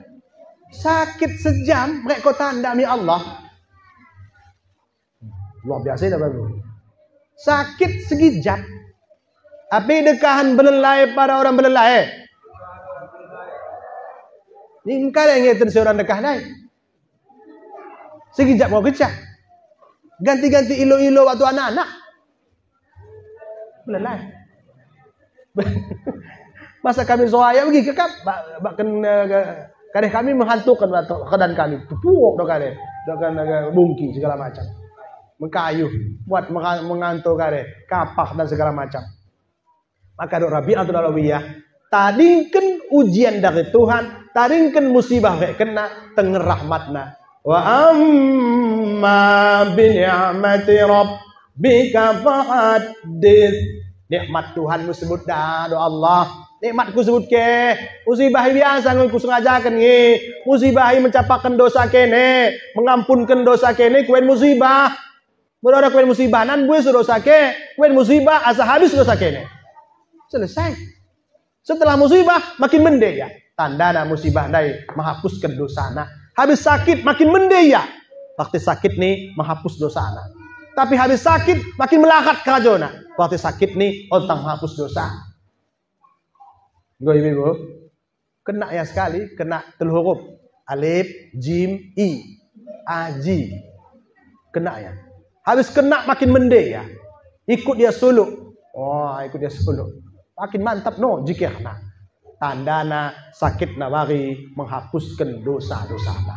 Sakit sejam, merek ko tanda mi Allah. Luar biasa dah, Bapak Ibu. Sakit sekejap, Ape dekkahen belelai pada orang belelai? Ni mengkare ngeten si orang dekkah nai. Segijap ngo kecah. Ganti-ganti ilo-ilo waktu anak-anak. Belelai. Masa kami soaya begi kekap, bak, bak ken, eh, ke-, kadeh kami menghantuken waktu keadaan kami. Puok do kadeh, do kan, eh, bungki segala macam. Mengkayu, buat mengha-, menganto kadeh, kapak dan segala macam. Maka dok Rabi'atul Adawiyah, tadingken ujian dari Tuhan, tadingken musibah bage kena, tengen rahmatna. Wa amma bi ni'mati rabbika fahaddits. Nikmat Tuhanmu sebut dah, do Allah. Nikmat kusebut ke, musibah biasa ngo kusengajaken nge. Musibah i mencapaken dosa kene, mengampunken dosa kene, kuen musibah. Mula oda kuen musibah nan buis dosa ke, kuen musibah asa habis dosa kene. Selesai. Setelah musibah, makin mende ia. Tandana musibah ndai menghapusken dosana. Habis sakit, makin mende ia. Berarti sakit ni menghapus dosana. Tapi habis sakit, makin melakat kerajona. Berarti sakit ni ontang menghapus dosa. Enggo, ibu-ibu. Kena ia sekali, kena tellu hurup. Alif, jim, i. Aji. Kena ia. Habis kena makin mende ia. Ikut ia suluk. Oh, ikut ia suluk. Makin mantap no jikirna. Tandana sakitna bari menghapusken dosa-dosana.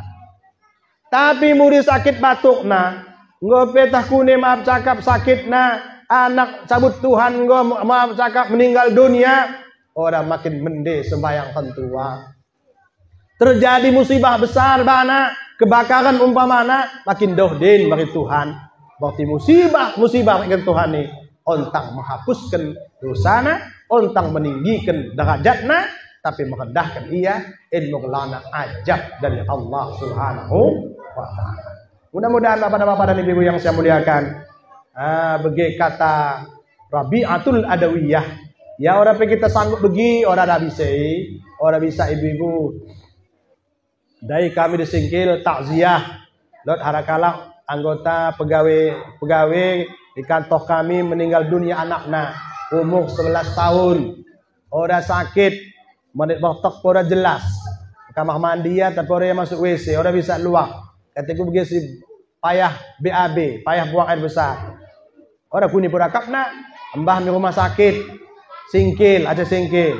Tapi mula sakit batukna, enggo pe tah kune maaf cakap sakitna, anak cabut Tuhan enggo maaf cakap meninggal dunia, oda makin mende sembahyang tentua. Terjadi musibah besar bana, kebakaran umpamana, makin doh den bagi Tuhan. Berarti musibah-musibah bagi Tuhan ni ontang menghapusken dosana, ontang meninggiken derajatna, tapi merendahken ia, en mo gelahna ajab dari Allah Subhanahu wa Ta'ala. Mudah-mudahan bapak-bapak dan ibu-ibu yang saya muliakan, ah, bege kata Rabi'atul Adawiyah. Ya, oda pe kita sanggup begi, oda, oda bisa i, oda bisa ibu-ibu. Ndai kami di Singkil takziah. Lot sada kalak anggota pegawai, pegawai di kantor kami meninggal dunia anakna, umur sebelas tahun. Oda sakit, menit bertek pe oda jelas. Kamar mandi ia, tapi oda ia masuk W C, oda bisa luar. Kateku begi si payah B A B, payah buang air besar. Oda kune pe oda akapna, embah mi rumah sakit Singkil, Aceh Singkil.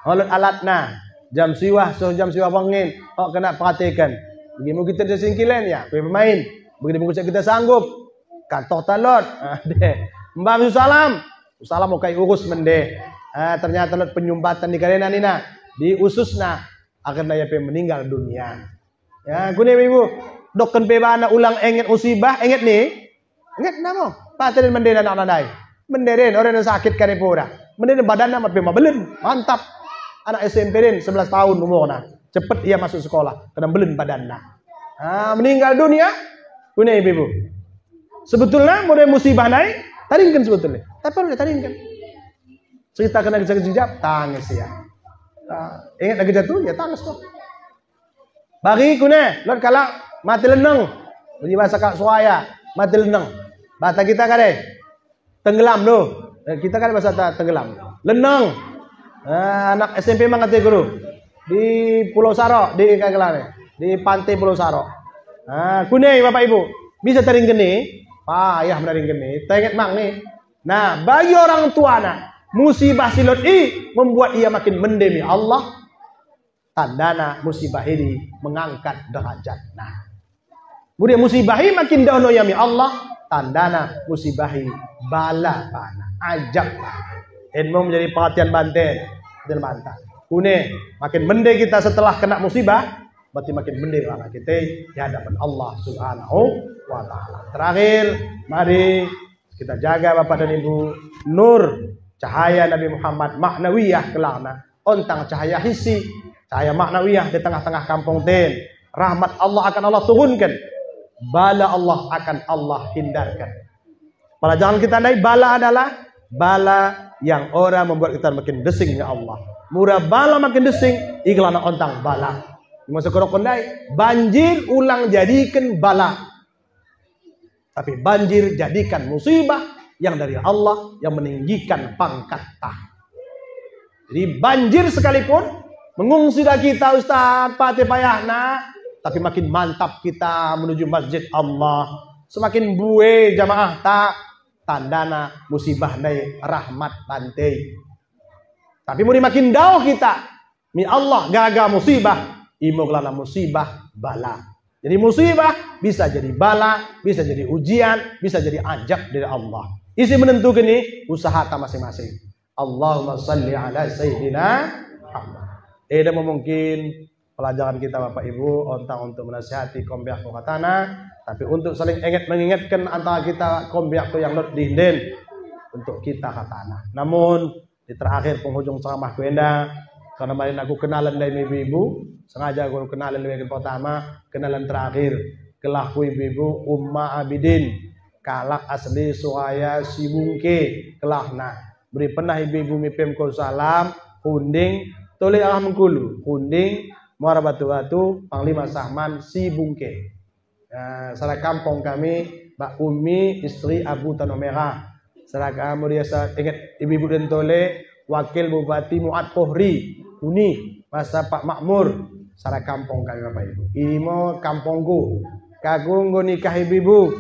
Ngo lot alatna, jam siwah soh jam siwah wangin, oh kena perhatiken. Begi mo kita di Singkil en ia, kue pemain. Begi mo kita sanggup. Kantorta lot. Ah, deh. Embah mi Susalam. Susalam mo kai urus mende. Ah, ternyata lot penyumbatan di karena nina, di ususna. Akhirna ia pe meninggal dunia. Ya, kune ibu, dokken pe bana ulang enget musibah, enget ni? Engetna mo. Pate den mende anakna ndai. Mende den, oda den sakit kade pe oda. Mende den badanna mat pe mabelen, mantap. Anak S M P den, sebelas tahun umurna. Cepet ia masuk sekolah, kade mabelen badanna. Ah, meninggal dunia. Kune ibu. Sebetulna mula musibah ndai, tadingken sebetulna. Tapi oda tadingken. Ceritaken lagi sekejap, tangis ia. Ah, enget lagi jatuh, ia tangis kok. Bagi kune, lot kalak mate lenneng. Bagi bahasa kalak Soaya, mate lenneng. Bahasa kita kade, tenggelam do. Eh, kita kade bahasata tenggelam. Lenneng. Eh, anak S M P mangate guru. Di Pulau Sarok, di Kagelane. Di pante Pulau Sarok. Ah, kune, Bapak Ibu. Bisa tadingken ni? Payah menadingken ni. Tenget mang ni. Nah, bagi orang tuana, musibah si lot i membuat ia makin mende mi Allah. Tandana musibah idi mengangkat derajatna. Kemudian musibah i makin daoh no ia mi Allah, tandana musibah i bala bana, ajab bana. En mo menjadi perhatian banta, perhatian banta. Kune, makin mende kita setelah kena musibah, berarti makin mende bana kita di hadapan Allah Subhanahu wa Ta'ala. Terakhir, mari kita jaga, Bapak dan Ibu, nur, cahaya Nabi Muhammad, maknawiyah gelarna. Ontang cahaya hissi, cahaya maknawiyah di tengah-tengah kampungten. Rahmat Allah akan Allah turunken. Bala Allah akan Allah hindarken. Pelajaran kita ndai, bala adalah bala yang oda membuat kita makin desing mi Allah. Mula bala makin desing, i gelarna ontang bala. Maksud ku dokken ndai, banjir ulang jadiken bala. Tapi banjir jadikan musibah, yang dari Allah yang meninggikan pangkatta. Jadi banjir sekalipun, mengungsi dah kita, Ustaz, pate payahna, tapi makin mantap kita menuju masjid Allah. Semakin mbue jamaahta, tandana musibah ndai rahmat banta i. Tapi mula makin daoh kita mi Allah gara-gara musibah, imo gelarna musibah bala. Jadi musibah bisa jadi bala, bisa jadi ujian, bisa jadi ajab dari Allah. Ise menentuken i? Usahata masing-masing. Allahumma salli ala Sayyidina Muhammad. Eda mo mungkin pelajaran kita, Bapak Ibu, ontang untuk menasihati kombiakku katana, tapi untuk saling enget mengingetken antara kita kombiakku yang lot dihinden untuk kita katana. Namun, di terakhir penghujung ceramahku enda, karena marin aku kenalan ndai mi ibu-ibu, sengaja aku kenalan ndai pertama, kenalan terakhir. Kelahku ibu-ibu, Umma Abidin, kalak asli Suraya Sibungke, kelahna. Beri pernah ibu-ibu mi pemko salam, Hunding, tole arah Mengkulu, Hunding, Muara Batu-Batu, Panglima Sahman, Sibungke. Eh, sada kampong kami, Mbak Umi, istri Abu Tanoh Merah. Sada kampong dia sa-, inget ibu-ibu den tole, Wakil Bupati Muat Kohri, Uni, masa Pak Makmur. Sada kampong kami, Bapak Ibu. Imo kampongku. Kaku enggo nikah ibu-ibu.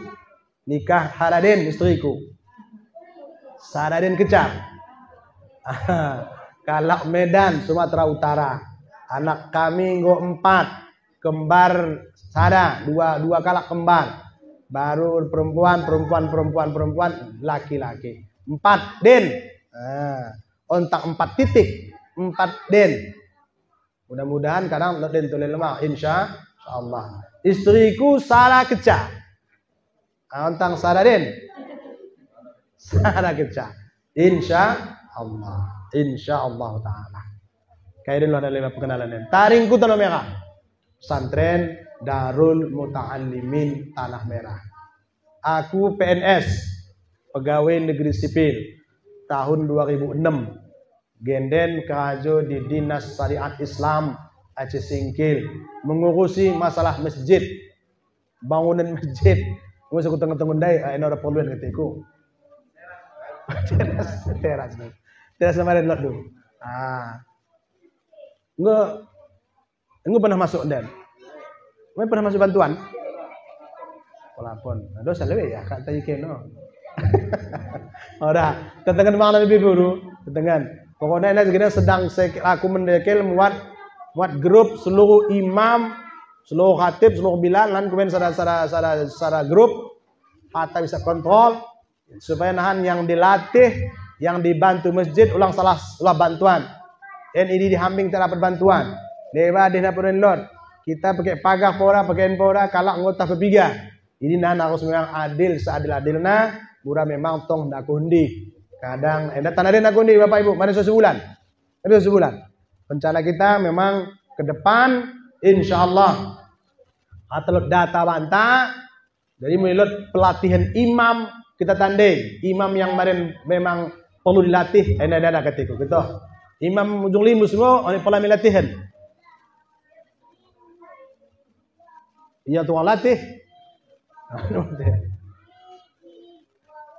Nikah Haraden istriku. Saraden kecar. Kalak Medan, Sumatera Utara. Anak kami enggo empat, kembar sada, dua, dua kalak kembar. Baru perempuan, perempuan, perempuan, perempuan, laki-laki. Empat den. Ah, ontang empat titik, empat den. Mudah-mudahan kadang lot den tole lema, insya Allah. Istriku sada keca. Ontang sada den. Sada keca. Insya Allah. Insya Allah Ta'ala. Kai den lo ada lima perkenalan den. Taringku Tanoh Merah. Pesantren Darul Muta'allimin Tanah Merah. Aku P N S, pegawai negeri sipil, tahun dua ribu enem. Genden kerajo di Dinas Syariat Islam Aceh Singkil, mengurusi masalah masjid, bangunan masjid. Nggo sukuteng-teng ndai, eh, enda perlu katiku. Teras, teras. Teras sama den lot du. Ah. Enggo Enggo pernah masuk den? Mai pernah masuk bantuan? Pelapon. Nah, dosa lebe ya, kata ikeno. Ora, tetengen mangan lebih dulu, tetengen. Pokokna ena segena sedang se-, aku mendekel muat, muat grup seluruh imam, seluruh khatib, seluruh bilal, lan kemudian sada, sada, sada, sada grup, ata bisa kontrol, supaya nahan yang dilatih, yang dibantu masjid, ulang salah, salah bantuan. En idi di hambing tak dapat bantuan. Leba dih na pernah lot. Kita pakai pagah pora, pakai pora, kalak anggota pepiga. Idi nahan harus memang adil seadil-adilna, mula memang tong ndaku ndi. Kadang, eh, enda tana den ndaku ndi, Bapak Ibu, mari sebulan. Tapi sebulan. Rencana kita memang ke depan, insya Allah, ata lot data banta, jadi mula lot pelatihan imam kita tandai, imam yang marin memang perlu dilatih, enda-enda katiku, gitu. Imam Ujung Limbus mo, oni pala mi latihan. Ia tuang latih.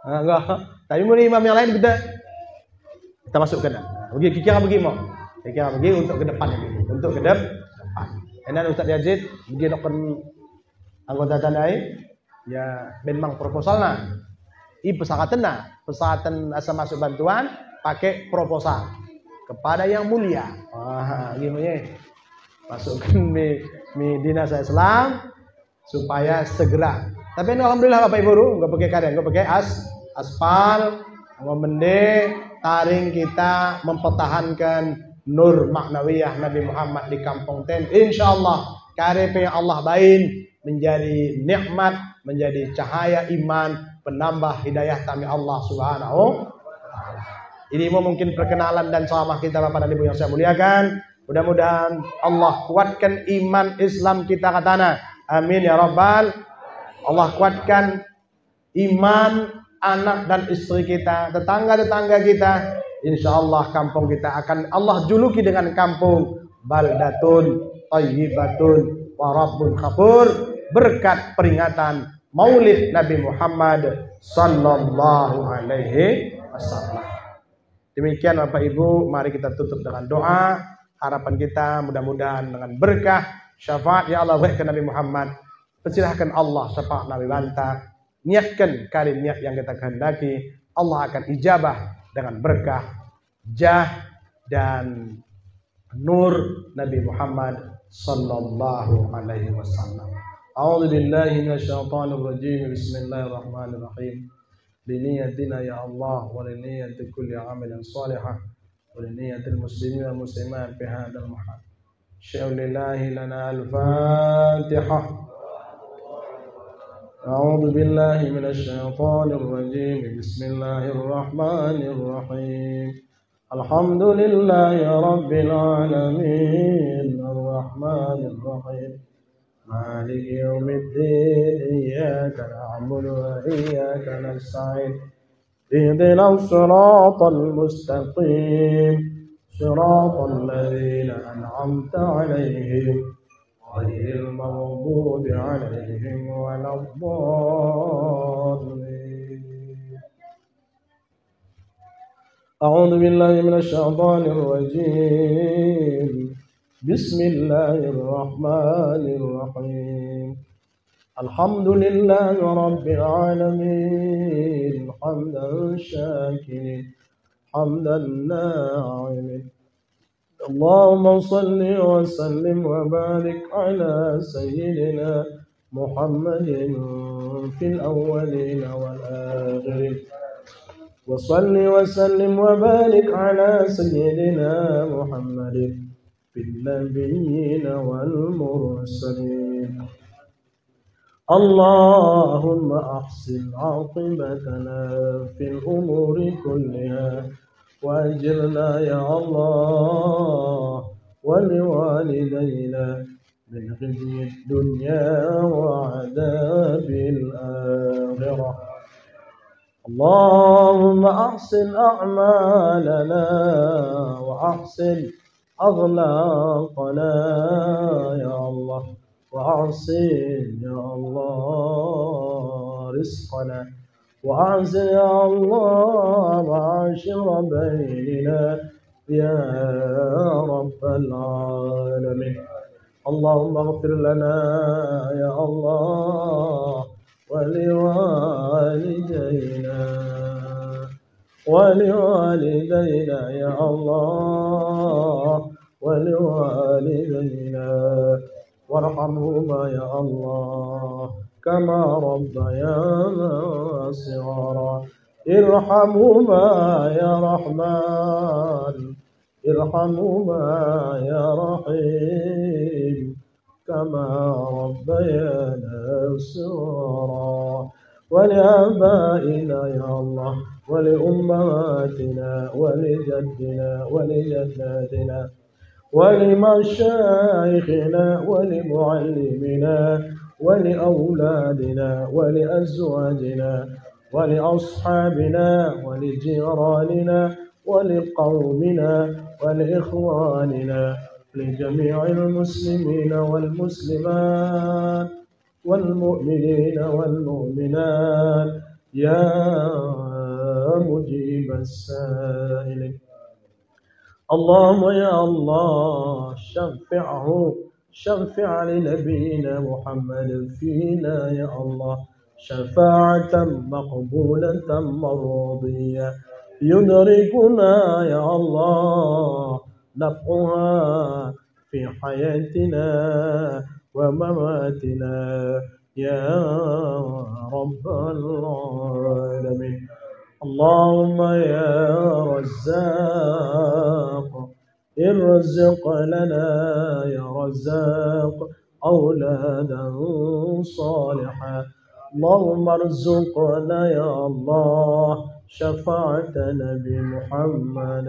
Ah, enggak. Tapi mula imam yang lain kita, kita masukkan. Bagi kira bagi mo. Kira bagi untuk ke depan ini. Untuk ke depan. Enda Ustaz Yazid, bagi dokken anggota tandai, ya, memang proposalna. I persyaratenna, persyaratan asa masuk bantuan, pakai proposal kepada yang mulia. Ah, gimana? Masukkan mi, mi dinas Islam, supaya segera. Tapi ini alhamdulillah Bapak Ibu, enggo pakai kadang, enggo pakai as-, aspal, enggo mende, taring kita mempertahankan nur maknawiyah Nabi Muhammad di kampung ten. Insya Allah, kade pe Allah bain menjadi nikmat, menjadi cahaya iman, penambah hidayahta mi Allah Subhanahu wa Ta'ala. Ini mo mungkin perkenalan dan ceramah kita, Bapak dan Ibu yang saya muliakan. Mudah-mudahan Allah kuatkan iman Islam kita katana. Amin ya rabbal. Allah kuatkan iman anak dan istri kita, tetangga-tetangga kita. Insya Allah kampung kita akan Allah juluki dengan kampung baldatun thayyibatun wa rabbun ghafur, berkat peringatan Maulid Nabi Muhammad sallallahu alaihi wasallam. Demikian Bapak Ibu, mari kita tutup dengan doa. Harapan kita mudah-mudahan dengan berkah syafaat ya Allah, baik ke Nabi Muhammad, persilahkan Allah syafaat Nabi banta, niatkan kari niat yang kita kehendaki, Allah akan ijabah dengan berkah, jah, dan nur Nabi Muhammad sallallahu alaihi wasallam. أعوذ بالله من الشيطان الرجيم. بسم الله الرحمن الرحيم. لنيتنا يا الله، ولنية كل عمل صالح، ولنية المسلمين والمسلمات في هذا المحل. شيء لله لنا الفاتحة. أعوذ بالله من الشيطان الرجيم. بسم الله الرحمن الرحيم. الحمد لله رب العالمين. الرحمن الرحيم. مالك يوم الدين. إياك نعبد وإياك نستعين. اهدنا الصراط المستقيم. صراط الذين أنعمت عليهم. غير المغضوب عليهم ولا الضالين. أعوذ بالله من الشيطان الرجيم. بسم الله الرحمن الرحيم. الحمد لله رب العالمين. حمدا شاكرين. حمدا ناعمين. اللهم صل وسلم وبارك على سيدنا محمد في الأولين والآخرين. وصل وسلم وبارك على سيدنا محمد في النبيين والمرسلين. اللهم أحسن عاقبتنا في الأمور كلها، وأجرنا يا الله ولوالدينا من خزي الدنيا وعذاب الآخرة. اللهم أحسن أعمالنا وأحسن أخلاقنا يا الله، وأحسن يا الله رزقنا، وأحسن يا الله معاشر بيننا يا رب العالمين. اللهم اغفر لنا يا الله ولوالدينا، ولوالدينا يا الله، ولوالدينا، وارحمهما يا الله كما ربيانا صغارا. ارحمهما يا رحمن، ارحمهما يا رحيم، كما ربيانا صغارا. ولآبائنا يا الله، ولأمهاتنا، ولجدنا، ولجداتنا، ولمشايخنا، ولمعلمنا، ولأولادنا، ولأزواجنا، ولأصحابنا، ولجيراننا، ولقومنا، ولإخواننا، لجميع المسلمين والمسلمات، والمؤمنين والمؤمنات، يا مجيب السائلين. اللهم يا الله شفعه، شفع لنبينا محمد فينا يا الله شفاعة مقبولة مرضية يدركنا يا الله نفعها في حياتنا ومماتنا يا رب العالمين. اللهم يا رزاق ارزق لنا يا رزاق أولادا صالحا. اللهم ارزقنا يا الله شفاعة نبي محمد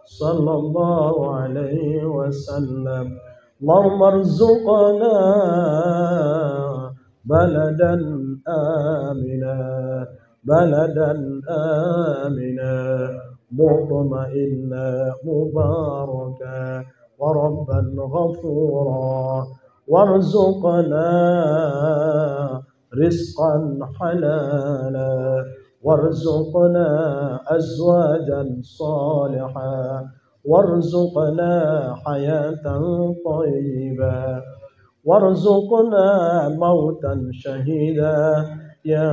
صلى الله عليه وسلم. اللهم ارزقنا بلدا آمنا، بلدا آمنا مطمئنا مباركا وربا غفورا، وارزقنا رزقا حلالا، وارزقنا أزواجا صالحة، وارزقنا حياة طيبة، وارزقنا موتا شهيدا يا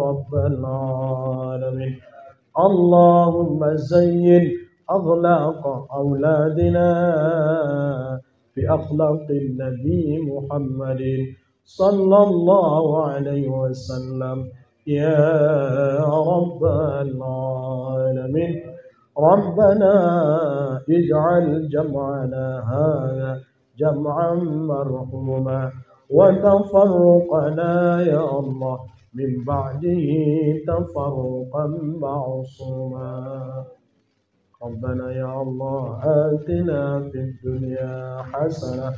رب العالمين. اللهم زين أخلاق أولادنا بأخلاق النبي محمد صلى الله عليه وسلم يا رب العالمين. ربنا اجعل جمعنا هذا جمعا مرحوما، وتفرقنا يا الله من بعده تفرقا معصوما. ربنا يا الله آتنا في الدنيا حسنة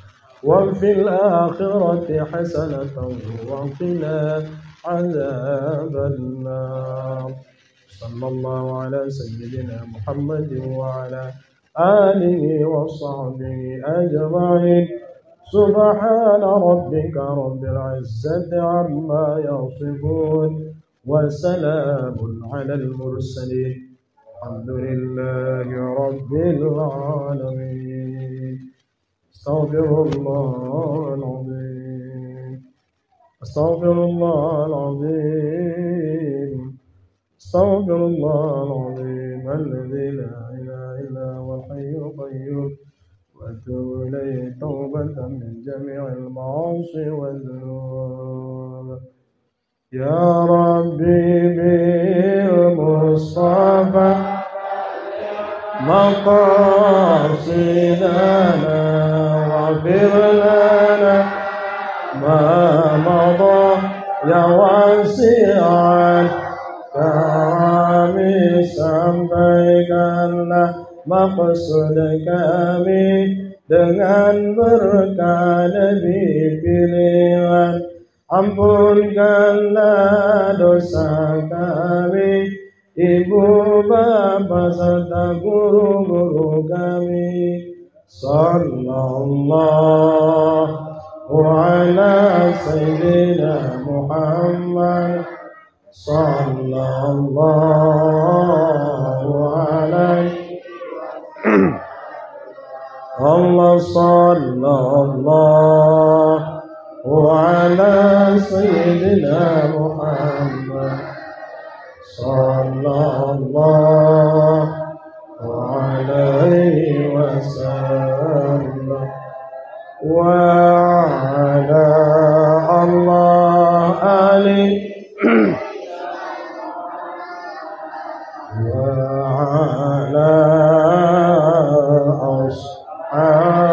وفي الآخرة حسنة وقنا عذاب النار. صلى الله على سيدنا محمد وعلى آله وصحبه أجمعين. سبحان ربك رب العزة عما يصفون، وسلام على المرسلين، الحمد لله رب العالمين. أستغفر الله العظيم. أستغفر الله العظيم. أستغفر الله العظيم الذي لا إله إلا هو الحي القيوم، وأتوب إليه توبة من جميع المعاصي والذنوب. يا ربي بالمصطفى مقاصدنا، واغفر لنا ما مضى يا واسع الكرم. Sampaikanlah maksud kami dengan berkat Nabi pilihan. Ampunkanlah dosa kami, ibu bapa serta guru-guru kami. Sallallahu ala Sayyidina Muhammad. Sallallahu alaihi Allah, sallallahu ala Sayyidina Muhammad, sallallahu alaihi wasallam, wa ala Allah ali وعلى أصحابه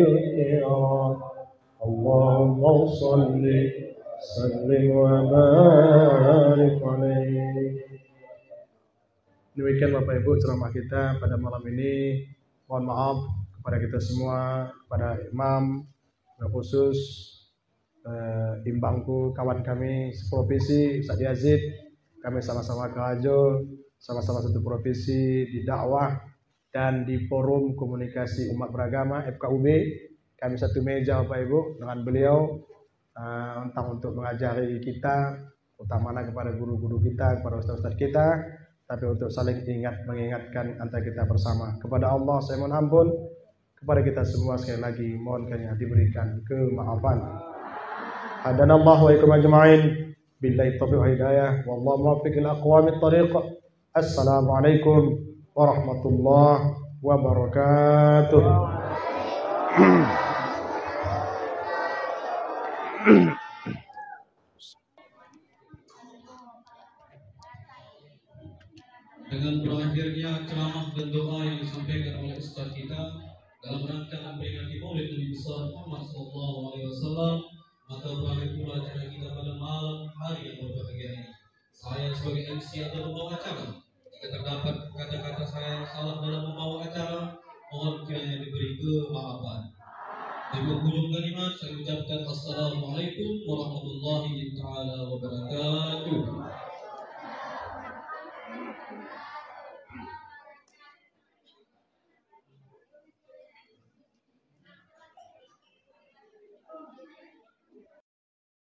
الكرام. اللهم صل وسلم وبارك عليه. Demikian Bapak Ibu ceramah kita pada malam ini. Mohon maaf kepada kita semua, kepada imam, khusus eh, imbangku, kawan kami seprovisi, Ustaz Yazid. Kami sama-sama kerajo, sama-sama satu provisi di dakwah dan di Forum Komunikasi Umat Beragama, F K U B. Kami satu meja, Bapak Ibu, dengan beliau, eh, entah untuk mengajari kita, utamana kepada guru-guru kita, kepada ustaz-ustaz kita, tapi untuk saling ingat mengingatkan antara kita bersama. Kepada Allah saya mohon ampun, kepada kita semua sekali lagi mohon kiranya diberikan kemaafan. Hadanallahu wa iyyakum ajma'in. Billahi taufiq wal hidayah. Wallahu muwaffiq ila aqwamit thariq. Assalamualaikum warahmatullahi wabarakatuh. Dengan berakhirnya ceramah dan doa yang disampaikan oleh ustaz kita dalam rangka memperingati Maulid Nabi besar Muhammad sallallahu alaihi wasallam, maka berakhir pula acara kita pada malam hari yang berbahagia ini. Saya sebagai M C atau pembawa acara, jika terdapat kata-kata saya yang salah dalam membawa acara, mohon kiranya diberi kemaafan. Di penghujung kalimat saya ucapkan assalamualaikum warahmatullahi taala wabarakatuh.